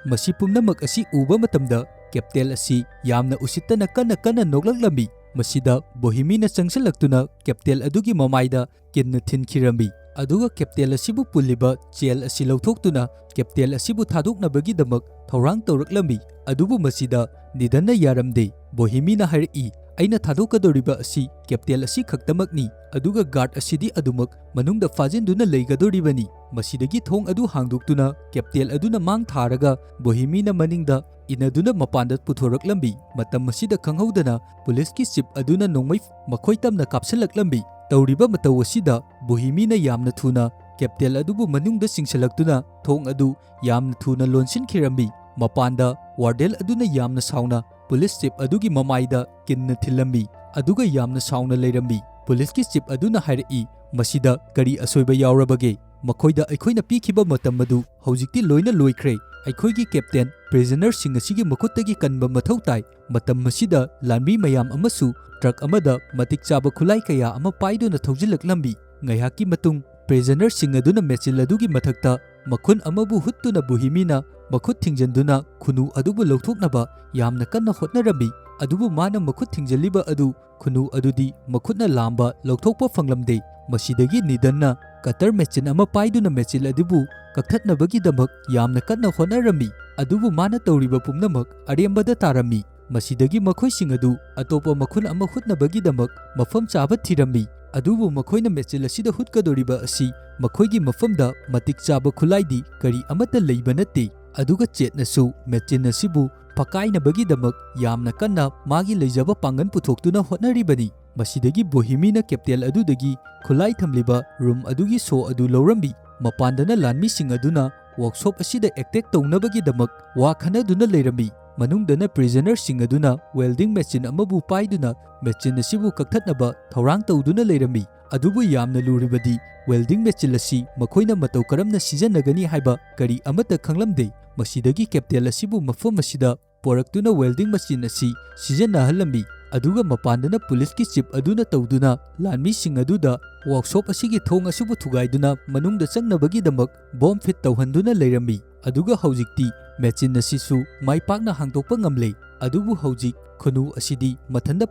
ꯃꯁꯤ ꯄꯨꯝꯅꯃꯛ ꯑꯁꯤ ꯎꯕ ꯃꯇꯝꯗ ꯀꯦꯞꯇꯦꯟ ꯑꯁꯤ ꯌꯥꯝꯅ ꯎꯁꯤꯠꯇꯅ ꯀꯟꯅ ꯀꯟꯅ ꯅꯣꯛꯂꯛꯂꯝꯃꯤ꯫ ꯃꯁꯤꯗ ꯕꯣꯍꯤꯃꯤꯅ ꯆꯪꯁꯤꯜꯂꯛꯇꯨꯅ ꯀꯦꯞꯇꯦꯟ ꯑꯗꯨꯒꯤ ꯃꯃꯥꯏꯗ ꯀꯤꯟꯅ ꯊꯤꯟꯈꯤꯔꯝꯃꯤ꯫ ꯑꯗꯨꯒ ꯀꯦꯞꯇꯦꯟ ꯑꯁꯤꯕꯨ ꯄꯨꯜꯂꯤꯕ ꯆꯦꯜ ꯑꯁꯤ ꯂꯧꯊꯣꯛꯇꯨꯅ ꯀꯦꯞꯇꯦꯟ ꯑꯁꯤꯕꯨ ꯊꯥꯗꯣꯛꯅꯕꯒꯤꯗꯃꯛ ꯊꯧꯔꯥꯡ ꯇꯧꯔꯛꯂꯝꯃꯤ꯫ ꯑꯗꯨꯕꯨ ꯃꯁꯤꯗ ꯅꯤꯗꯟꯅ ꯌꯥꯔꯝꯗꯦ꯫ ꯕꯣꯍꯤꯃꯤꯅ ꯍꯥꯏꯔꯛꯏ, "ꯑꯩꯅ ꯊꯥꯗꯣꯛꯀꯗꯧꯔꯤꯕ ꯑꯁꯤ ꯀꯦꯞꯇꯦꯟ ꯑꯁꯤ ꯈꯛꯇꯃꯛꯅꯤ, ꯑꯗꯨꯒ ꯒꯥꯔꯗ ꯑꯁꯤꯗꯤ ꯑꯗꯨꯃꯛ ꯃꯅꯨꯡꯗ ꯐꯥꯖꯤꯟꯗꯨꯅ ꯂꯩꯒꯗꯧꯔꯤꯕꯅꯤ꯫" ꯃꯁꯤꯗꯒꯤ ꯊꯣꯡ ꯑꯗꯨ ꯍꯥꯡꯗꯣꯛꯇꯨꯅ ꯀꯦꯞꯇꯦꯟ ꯑꯗꯨꯅ ꯃꯥꯡ ꯊꯥꯔꯒ ꯕꯣꯍꯤꯃꯤꯅ ꯃꯅꯤꯡꯗ ꯏꯟꯅꯗꯨꯅ ꯃꯄꯥꯟꯗ ꯄꯨꯊꯣꯔꯛꯂꯝꯃꯤ꯫ ꯃꯇꯝ ꯑꯁꯤꯗ ꯈꯪꯍꯧꯗꯅ ꯄꯨꯂꯤꯁꯀꯤ ꯆꯤꯞ ꯑꯗꯨꯅ ꯅꯣꯡꯃꯩ ꯃꯈꯣꯏ ꯇꯝꯅ ꯀꯥꯞꯁꯤꯜꯂꯛꯂꯝꯃꯤ꯫ ꯇꯧꯔꯤꯕ ꯃꯇꯧ ꯑꯁꯤꯗ ꯕꯣꯍꯤꯃꯤꯅ ꯌꯥꯝꯅ ꯊꯨꯅ ꯀꯦꯞꯇꯦꯟ ꯑꯗꯨꯕꯨ ꯃꯅꯨꯡꯗ ꯆꯤꯡꯁꯤꯜꯂꯛꯇꯨꯅ ꯊꯣꯡ ꯑꯗꯨ ꯌꯥꯝꯅ ꯊꯨꯅ ꯂꯣꯟꯁꯤꯟꯈꯤꯔꯝꯃꯤ꯫ ꯃꯄꯥꯟꯗ ꯋꯥꯔꯗꯦꯜ ꯑꯗꯨꯅ ꯌꯥꯝꯅ ꯁꯥꯎꯅ ꯄꯨꯂꯤꯁ ꯆꯤꯞ ꯑꯗꯨꯒꯤ ꯃꯃꯥꯏꯗ ꯀꯤꯟꯅ ꯊꯤꯜꯂꯝꯃꯤ, ꯑꯗꯨꯒ ꯌꯥꯝꯅ ꯁꯥꯎꯅ ꯂꯩꯔꯝꯃꯤ꯫ ꯄꯨꯂꯤꯁꯀꯤ ꯆꯤꯞ ꯑꯗꯨꯅ ꯍꯥꯏꯔꯛꯏ, "ꯃꯁꯤꯗ ꯀꯔꯤ ꯑꯁꯣꯏꯕ ꯌꯥꯎꯔꯕꯒꯦ? ꯃꯈꯣꯏꯗ ꯑꯩꯈꯣꯏꯅ ꯄꯤꯈꯤꯕ ꯃꯇꯝ ꯑꯗꯨ ꯍꯧꯖꯤꯛꯇꯤ ꯂꯣꯏꯅ ꯂꯣꯏꯈ꯭ꯔꯦ꯫ ꯑꯩꯈꯣꯏꯒꯤ ꯀꯦꯞꯇꯦꯟ ꯄ꯭ꯔꯤꯖꯅꯔꯁꯤꯡ ꯑꯁꯤꯒꯤ ꯃꯈꯨꯠꯇꯒꯤ ꯀꯟꯕ ꯃꯊꯧ ꯇꯥꯏ꯫" ꯃꯇꯝ ꯑꯁꯤꯗ ꯂꯥꯟꯃꯤ ꯃꯌꯥꯝ ꯑꯃꯁꯨ ꯇ꯭ꯔꯛ ꯑꯃꯗ ꯃꯇꯤꯛ ꯆꯥꯕ ꯈꯨꯠꯂꯥꯏ ꯀꯌꯥ ꯑꯃ ꯄꯥꯏꯗꯨꯅ ꯊꯧꯖꯤꯜꯂꯛꯂꯝꯃꯤ꯫ ꯉꯥꯏꯍꯥꯛꯀꯤ ꯃꯇꯨꯡ ꯄ꯭ꯔꯤꯖꯅꯔꯁꯤꯡ ꯑꯗꯨꯅ ꯃꯦꯆꯤꯟ ꯑꯗꯨꯒꯤ ꯃꯊꯛꯇ ꯃꯈꯨꯟ ꯑꯃꯕꯨ ꯍꯨꯠꯇꯨꯅ ꯕꯨꯍꯤꯃꯤꯅ ꯃꯈꯨꯠ ꯊꯤꯡꯖꯤꯟꯗꯨꯅ ꯈꯨꯅꯨ ꯑꯗꯨꯕꯨ ꯂꯧꯊꯣꯛꯅꯕ ꯌꯥꯝꯅ ꯀꯟꯅ ꯍꯣꯠꯅꯔꯝꯃꯤ꯫ ꯑꯗꯨꯕꯨ ꯃꯥꯅ ꯃꯈꯨꯠ ꯊꯤꯡꯖꯤꯜꯂꯤꯕ ꯑꯗꯨ ꯈꯨꯅꯨ ꯑꯗꯨꯗꯤ ꯃꯈꯨꯠꯅ ꯂꯥꯝꯕ ꯂꯧꯊꯣꯛꯄ ꯐꯪꯂꯝꯗꯦ꯫ ꯃꯁꯤꯗꯒꯤ ꯅꯤꯗꯟꯅ ꯀꯇꯔ ꯃꯦꯆꯤꯟ ꯑꯃ ꯄꯥꯏꯗꯨꯅ ꯃꯦꯆꯤꯟ ꯑꯗꯨꯕꯨ ꯀꯛꯊꯠꯅꯕꯒꯤꯗꯃꯛ ꯌꯥꯝꯅ ꯀꯟꯅ ꯍꯣꯠꯅꯔꯝꯃꯤ꯫ ꯑꯗꯨꯕꯨ ꯃꯥꯅ ꯇꯧꯔꯤꯕ ꯄꯨꯝꯅꯃꯛ ꯑꯔꯦꯝꯕꯗ ꯇꯥꯔꯝꯃꯤ꯫ ꯃꯁꯤꯗꯒꯤ ꯃꯈꯣꯏꯁꯤꯡ ꯑꯗꯨ ꯑꯇꯣꯞꯄ ꯃꯈꯨꯟ ꯑꯃ ꯍꯨꯠꯅꯕꯒꯤꯗꯃꯛ ꯃꯐꯝ ꯆꯥꯕ ꯊꯤꯔꯝꯃꯤ꯫ ꯑꯗꯨꯕꯨ ꯃꯈꯣꯏꯅ ꯃꯦꯆꯤꯟ ꯑꯁꯤꯗ ꯍꯨꯠꯀꯗꯧꯔꯤꯕ ꯑꯁꯤ ꯃꯈꯣꯏꯒꯤ ꯃꯐꯝꯗ ꯃꯇꯤꯛ ꯆꯥꯕ ꯈꯨꯠꯂꯥꯏꯗꯤ ꯀꯔꯤ ꯑꯃꯠꯇ ꯂꯩꯕ ꯅꯠꯇꯦ꯫ ꯑꯗꯨꯒ ꯆꯦꯠꯅꯁꯨ ꯃꯦꯆꯤꯟ ꯑꯁꯤꯕꯨ ꯐꯀꯥꯏꯅꯕꯒꯤꯗꯃꯛ ꯌꯥꯝꯅ ꯀꯟꯅ ꯃꯥꯒꯤ ꯂꯩꯖꯕ ꯄꯥꯡꯒꯜ ꯄꯨꯊꯣꯛꯇꯨꯅ ꯍꯣꯠꯅꯔꯤꯕꯅꯤ꯫ ꯃꯁꯤꯗꯒꯤ ꯕꯣꯍꯤꯃꯤꯅ ꯀꯦꯞꯇꯦꯟ ꯑꯗꯨꯗꯒꯤ ꯈꯨꯠꯂꯥꯏ ꯊꯝꯂꯤꯕ ꯔꯨꯝ ꯑꯗꯨꯒꯤ ꯁꯣ ꯑꯗꯨ ꯂꯧꯔꯝꯃꯤ꯫ ꯃꯄꯥꯟꯗꯅ ꯂꯥꯟꯃꯤꯁꯤꯡ ꯑꯗꯨꯅ ꯋꯥꯔꯛꯁꯣꯞ ꯑꯁꯤꯗ ꯑꯦꯇꯦꯛ ꯇꯧꯅꯕꯒꯤꯗꯃꯛ ꯋꯥ ꯈꯟꯅꯗꯨꯅ ꯂꯩꯔꯝꯃꯤ꯫ ꯃꯅꯨꯡꯗꯅ ꯄ꯭ꯔꯤꯖꯅꯔꯁꯤꯡ ꯑꯗꯨꯅ ꯋꯦꯜꯗꯤꯡ ꯃꯦꯆꯤꯟ ꯑꯃꯕꯨ ꯄꯥꯏꯗꯨꯅ ꯃꯦꯆꯤꯟ ꯑꯁꯤꯕꯨ ꯀꯛꯊꯠꯅꯕ ꯊꯧꯔꯥꯡ ꯇꯧꯗꯨꯅ ꯂꯩꯔꯝꯃꯤ꯫ ꯑꯗꯨꯕꯨ ꯌꯥꯝꯅ ꯂꯨꯔꯤꯕꯗꯤ ꯋꯦꯜꯗꯤꯡ ꯃꯦꯆꯤꯟ ꯑꯁꯤ ꯃꯈꯣꯏꯅ ꯃꯇꯧ ꯀꯔꯝꯅ ꯁꯤꯖꯤꯟꯅꯒꯅꯤ ꯍꯥꯏꯕ ꯀꯔꯤ ꯑꯃꯠꯇ ꯈꯪꯂꯝꯗꯦ꯫ ꯃꯁꯤꯗꯒꯤ ꯀꯦꯞꯇꯦꯟ ꯑꯁꯤꯕꯨ ꯃꯐꯝ ꯑꯁꯤꯗ ꯄꯣꯔꯛꯇꯨꯅ ꯋꯦꯜꯗꯤꯡ ꯃꯦꯆꯤꯟ ꯑꯁꯤ ꯁꯤꯖꯤꯟꯅꯍꯜꯂꯝꯃꯤ꯫ ꯑꯗꯨꯒ ꯃꯄꯥꯟꯗꯅ ꯄꯨꯂꯤꯁꯀꯤ ꯆꯤꯞ ꯑꯗꯨꯅ ꯇꯧꯗꯨꯅ ꯂꯥꯟꯃꯤꯁꯤꯡ ꯑꯗꯨꯗ ꯋꯥꯔꯛꯁꯣꯞ ꯑꯁꯤꯒꯤ ꯊꯣꯡ ꯑꯁꯤꯕꯨ ꯊꯨꯒꯥꯏꯗꯨꯅ ꯃꯅꯨꯡꯗ ꯆꯪꯅꯕꯒꯤꯗꯃꯛ ꯕꯣꯝ ꯐꯤꯠ ꯇꯧꯍꯟꯗꯨꯅ ꯂꯩꯔꯝꯃꯤ꯫ ꯑꯗꯨꯒ ꯍꯧꯖꯤꯛꯇꯤ ꯃꯦꯆꯤꯟ ꯑꯁꯤꯁꯨ ꯃꯥꯏ ꯄꯥꯛꯅ ꯍꯥꯡꯗꯣꯛꯄ ꯉꯝꯂꯦ꯫ ꯑꯗꯨꯕꯨ ꯍꯧꯖꯤꯛ ꯈꯨꯅꯨ ꯑꯁꯤꯗꯤ ꯃꯊꯟꯇ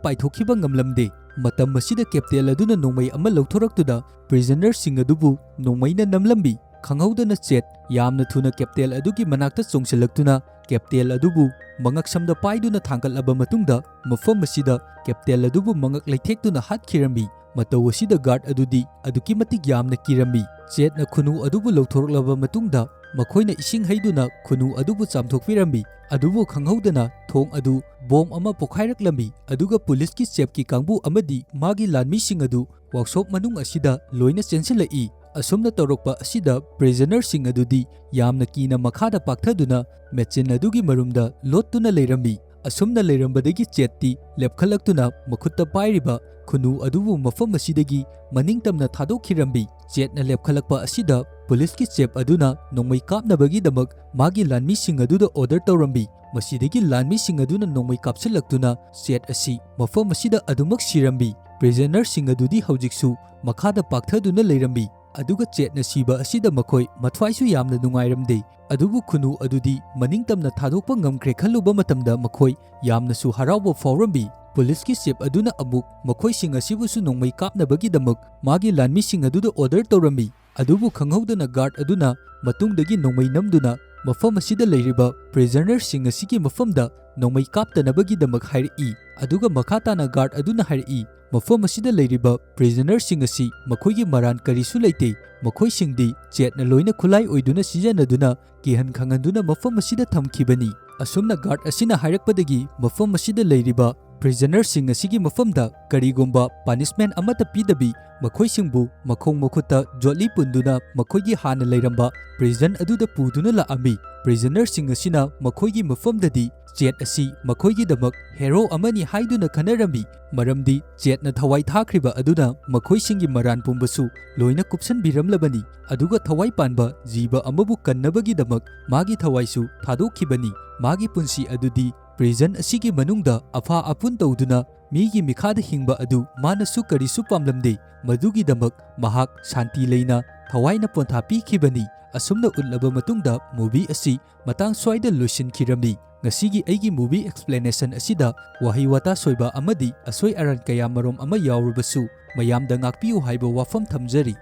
ꯄꯥꯏꯊꯣꯛꯈꯤꯕ ꯉꯝꯂꯝꯗꯦ꯫ ꯃꯇꯝ ꯑꯁꯤꯗ ꯀꯦꯞꯇꯦꯟ ꯑꯗꯨꯅ ꯅꯣꯡꯃꯩ ꯑꯃ ꯂꯧꯊꯣꯔꯛꯇꯨꯅ ꯄ꯭ꯔꯤꯖꯅꯔꯁꯤꯡ ꯑꯗꯨꯕꯨ ꯅꯣꯡꯃꯩꯅ ꯅꯝꯂꯝꯃꯤ꯫ ꯈꯪꯍꯧꯗꯅ ꯆꯦꯠ ꯌꯥꯝꯅ ꯊꯨꯅ ꯀꯦꯞꯇꯦꯟ ꯑꯗꯨꯒꯤ ꯃꯅꯥꯛꯇ ꯆꯣꯡꯁꯤꯜꯂꯛꯇꯨꯅ ꯀꯦꯞꯇꯦꯟ ꯑꯗꯨꯕꯨ ꯃꯉꯛꯁꯝꯗ ꯄꯥꯏꯗꯨꯅ ꯊꯥꯡꯒꯠꯂꯕ ꯃꯇꯨꯡꯗ ꯃꯐꯝ ꯑꯁꯤꯗ ꯀꯦꯞꯇꯦꯟ ꯑꯗꯨꯕꯨ ꯃꯉꯛ ꯂꯩꯊꯦꯛꯇꯨꯅ ꯍꯥꯠꯈꯤꯔꯝꯃꯤ꯫ ꯃꯇꯧ ꯑꯁꯤꯗ ꯒꯥꯔꯗ ꯑꯗꯨꯗꯤ ꯑꯗꯨꯛꯀꯤ ꯃꯇꯤꯛ ꯌꯥꯝꯅ ꯀꯤꯔꯝꯃꯤ꯫ ꯆꯦꯠꯅ ꯈꯨꯅꯨ ꯑꯗꯨꯕꯨ ꯂꯧꯊꯣꯔꯛꯂꯕ ꯃꯇꯨꯡꯗ ꯃꯈꯣꯏꯅ ꯏꯁꯤꯡ ꯍꯩꯗꯨꯅ ꯈꯨꯅꯨ ꯑꯗꯨꯕꯨ ꯆꯥꯝꯊꯣꯛꯄꯤꯔꯝꯃꯤ꯫ ꯑꯗꯨꯕꯨ ꯈꯪꯍꯧꯗꯅ ꯊꯣꯡ ꯑꯗꯨ ꯕꯣꯝ ꯑꯃ ꯄꯣꯈꯥꯏꯔꯛꯂꯝꯃꯤ, ꯑꯗꯨꯒ ꯄꯨꯂꯤꯁꯀꯤ ꯆꯤꯞꯀꯤ ꯀꯥꯡꯕꯨ ꯑꯃꯗꯤ ꯃꯥꯒꯤ ꯂꯥꯟꯃꯤꯁꯤꯡ ꯑꯗꯨ ꯋꯥꯔꯛꯁꯣꯞ ꯃꯅꯨꯡ ꯑꯁꯤꯗ ꯂꯣꯏꯅ ꯆꯦꯟꯁꯤꯜꯂꯛꯏ꯫ ꯑꯁꯨꯝꯅ ꯇꯧꯔꯛꯄ ꯑꯁꯤꯗ ꯄ꯭ꯔꯤꯖꯅꯔꯁꯤꯡ ꯑꯗꯨꯗꯤ ꯌꯥꯝꯅ ꯀꯤꯅ ꯃꯈꯥꯗ ꯄꯥꯛꯊꯗꯨꯅ ꯃꯦꯆꯤꯟ ꯑꯗꯨꯒꯤ ꯃꯔꯨꯝꯗ ꯂꯣꯠꯇꯨꯅ ꯂꯩꯔꯝꯃꯤ꯫ ꯑꯁꯨꯝꯅ ꯂꯩꯔꯝꯕꯗꯒꯤ ꯆꯦꯠꯇꯤ ꯂꯦꯞꯈꯠꯂꯛꯇꯨꯅ ꯃꯈꯨꯠꯇ ꯄꯥꯏꯔꯤꯕ ꯈꯨꯅꯨ ꯑꯗꯨꯕꯨ ꯃꯐꯝ ꯑꯁꯤꯗꯒꯤ ꯃꯅꯤꯡ ꯇꯝꯅ ꯊꯥꯗꯣꯛꯈꯤꯔꯝꯃꯤ꯫ ꯆꯦꯠꯅ ꯂꯦꯞꯈꯠꯂꯛꯄ ꯑꯁꯤꯗ ꯄꯨꯂꯤꯁꯀꯤ ꯆꯤꯞ ꯑꯗꯨꯅ ꯅꯣꯡꯃꯩ ꯀꯥꯞꯅꯕꯒꯤꯗꯃꯛ ꯃꯥꯒꯤ ꯂꯥꯟꯃꯤꯁꯤꯡ ꯑꯗꯨꯗ ꯑꯣꯔꯗꯔ ꯇꯧꯔꯝꯃꯤ꯫ ꯃꯁꯤꯗꯒꯤ ꯂꯥꯟꯃꯤꯁꯤꯡ ꯑꯗꯨꯅ ꯅꯣꯡꯃꯩ ꯀꯥꯞꯁꯤꯜꯂꯛꯇꯨꯅ ꯆꯦꯠ ꯑꯁꯤ ꯃꯐꯝ ꯑꯁꯤꯗ ꯑꯗꯨꯃꯛ ꯁꯤꯔꯝꯃꯤ꯫ ꯄ꯭ꯔꯤꯖꯅꯔꯁꯤꯡ ꯑꯗꯨꯗꯤ ꯍꯧꯖꯤꯛꯁꯨ ꯃꯈꯥꯗ ꯄꯥꯛꯊꯗꯨꯅ ꯂꯩꯔꯝꯃꯤ꯫ ꯑꯗꯨꯒ ꯆꯦꯠꯅ ꯁꯤꯕ ꯑꯁꯤꯗ ꯃꯈꯣꯏ ꯃꯊ꯭ꯋꯥꯏꯁꯨ ꯌꯥꯝꯅ ꯅꯨꯡꯉꯥꯏꯔꯝꯗꯦ꯫ ꯑꯗꯨꯕꯨ ꯈꯨꯅꯨ ꯑꯗꯨꯗꯤ ꯃꯅꯤꯡ ꯇꯝꯅ ꯊꯥꯗꯣꯛꯄ ꯉꯝꯈ꯭ꯔꯦ ꯈꯜꯂꯨꯕ ꯃꯇꯝꯗ ꯃꯈꯣꯏ ꯌꯥꯝꯅꯁꯨ ꯍꯔꯥꯎꯕ ꯐꯥꯎꯔꯝꯃꯤ꯫ ꯄꯨꯂꯤꯁꯀꯤ ꯆꯤꯞ ꯑꯗꯨꯅ ꯑꯃꯨꯛ ꯃꯈꯣꯏꯁꯤꯡ ꯑꯁꯤꯕꯨꯁꯨ ꯅꯣꯡꯃꯩ ꯀꯥꯞꯅꯕꯒꯤꯗꯃꯛ ꯃꯥꯒꯤ ꯂꯥꯟꯃꯤꯁꯤꯡ ꯑꯗꯨꯗ ꯑꯣꯔꯗꯔ ꯇꯧꯔꯝꯃꯤ꯫ ꯑꯗꯨꯕꯨ ꯈꯪꯍꯧꯗꯅ ꯒꯥꯔꯗ ꯑꯗꯨꯅ ꯃꯇꯨꯡꯗꯒꯤ ꯅꯣꯡꯃꯩ ꯅꯝꯗꯨꯅ ꯃꯐꯝ ꯑꯁꯤꯗ ꯂꯩꯔꯤꯕ ꯄ꯭ꯔꯤꯖꯅꯔꯁꯤꯡ ꯑꯁꯤꯒꯤ ꯃꯐꯝꯗ ꯅꯣꯡꯃꯩ ꯀꯥꯞꯇꯅꯕꯒꯤꯗꯃꯛ ꯍꯥꯏꯔꯛꯏ꯫ ꯑꯗꯨꯒ ꯃꯈꯥ ꯇꯥꯅ ꯒꯥꯔꯗ ꯑꯗꯨꯅ ꯍꯥꯏꯔꯛꯏ, ꯃꯐꯝ ꯑꯁꯤꯗ ꯂꯩꯔꯤꯕ ꯄ꯭ꯔꯤꯖꯅꯔꯁꯤꯡ ꯑꯁꯤ ꯃꯈꯣꯏꯒꯤ ꯃꯔꯥꯟ ꯀꯔꯤꯁꯨ ꯂꯩꯇꯦ꯫ ꯃꯈꯣꯏꯁꯤꯡꯗꯤ ꯆꯦꯠꯅ ꯂꯣꯏꯅ ꯈꯨꯠꯂꯥꯏ ꯑꯣꯏꯗꯨꯅ ꯁꯤꯖꯤꯟꯅꯗꯨꯅ ꯀꯤꯍꯟ ꯈꯪꯍꯟꯗꯨꯅ ꯃꯐꯝ ꯑꯁꯤꯗ ꯊꯝꯈꯤꯕꯅꯤ꯫ ꯑꯁꯨꯝꯅ ꯒꯥꯔꯗ ꯑꯁꯤꯅ ꯍꯥꯏꯔꯛꯄꯗꯒꯤ ꯃꯐꯝ ꯑꯁꯤꯗ ꯂꯩꯔꯤꯕ ꯄ꯭ꯔꯤꯖꯅꯔꯁꯤꯡ ꯑꯁꯤꯒꯤ ꯃꯐꯝꯗ ꯀꯔꯤꯒꯨꯝꯕ ꯄꯅꯤꯁꯃꯦꯟ ꯑꯃꯠꯇ ꯄꯤꯗꯕꯤ ꯃꯈꯣꯏꯁꯤꯡꯕꯨ ꯃꯈꯣꯡ ꯃꯈꯨꯠꯇ ꯖꯣꯠꯂꯤ ꯄꯨꯟꯗꯨꯅ ꯃꯈꯣꯏꯒꯤ ꯍꯥꯟꯅ ꯂꯩꯔꯝꯕ ꯄ꯭ꯔꯤꯖꯟ ꯑꯗꯨꯗ ꯄꯨꯗꯨꯅ ꯂꯥꯛꯑꯝꯃꯤ꯫ ꯄ꯭ꯔꯤꯖꯅꯔꯁꯤꯡ ꯑꯁꯤꯅ ꯃꯈꯣꯏꯒꯤ ꯃꯐꯝꯗꯗꯤ ꯆꯦꯠ ꯑꯁꯤ ꯃꯈꯣꯏꯒꯤꯗꯃꯛ ꯍꯦꯔꯣ ꯑꯃꯅꯤ ꯍꯥꯏꯗꯨꯅ ꯈꯟꯅꯔꯝꯃꯤ, ꯃꯔꯝꯗꯤ ꯆꯦꯠꯅ ꯊꯋꯥꯏ ꯊꯥꯈ꯭ꯔꯤꯕ ꯑꯗꯨꯅ ꯃꯈꯣꯏꯁꯤꯡꯒꯤ ꯃꯔꯥꯟ ꯄꯨꯝꯕꯁꯨ ꯂꯣꯏꯅ ꯀꯨꯞꯁꯟꯕꯤꯔꯝꯂꯕꯅꯤ꯫ ꯑꯗꯨꯒ ꯊꯋꯥꯏ ꯄꯥꯟꯕ ꯖꯤꯕ ꯑꯃꯕꯨ ꯀꯟꯅꯕꯒꯤꯗꯃꯛ ꯃꯥꯒꯤ ꯊꯋꯥꯏꯁꯨ ꯊꯥꯗꯣꯛꯈꯤꯕꯅꯤ꯫ ꯃꯥꯒꯤ ꯄꯨꯟꯁꯤ ꯑꯗꯨꯗꯤ prison ꯑꯁꯤꯒꯤ ꯃꯅꯨꯡꯗ ꯑꯐꯥ ꯑꯄꯨꯟ ꯇꯧꯗꯨꯅ ꯃꯤꯒꯤ ꯃꯤꯈꯥꯗ ꯍꯤꯡꯕ ꯑꯗꯨ ꯃꯥꯅꯁꯨ ꯀꯔꯤꯁꯨ ꯄꯥꯝꯂꯝꯗꯦ꯫ ꯃꯗꯨꯒꯤꯗꯃꯛ ꯃꯍꯥꯛ ꯁꯥꯟꯇꯤ ꯂꯩꯅ ꯊꯋꯥꯏꯅ ꯄꯣꯟꯊꯥ ꯄꯤꯈꯤꯕꯅꯤ꯫ ꯑꯁꯨꯝꯅ ꯎꯠꯂꯕ ꯃꯇꯨꯡꯗ movie ꯑꯁꯤ ꯃꯇꯥꯡ ꯁ꯭ꯋꯥꯏꯗ ꯂꯣꯏꯁꯤꯟꯈꯤꯔꯝꯃꯤ꯫ ꯉꯁꯤꯒꯤ ꯑꯩꯒꯤ movie explanation ꯑꯁꯤꯗ ꯋꯥꯍꯩ ꯋꯥꯇꯥ ꯁꯣꯏꯕ ꯑꯃꯗꯤ ꯑꯁꯣꯏ ꯑꯔꯥꯟ ꯀꯌꯥ ꯃꯔꯨꯝ ꯑꯃ ꯌꯥꯎꯔꯕꯁꯨ ꯃꯌꯥꯝꯗ ꯉꯥꯛꯄꯤꯌꯨ ꯍꯥꯏꯕ ꯋꯥꯐꯝ ꯊꯝꯖꯔꯤ꯫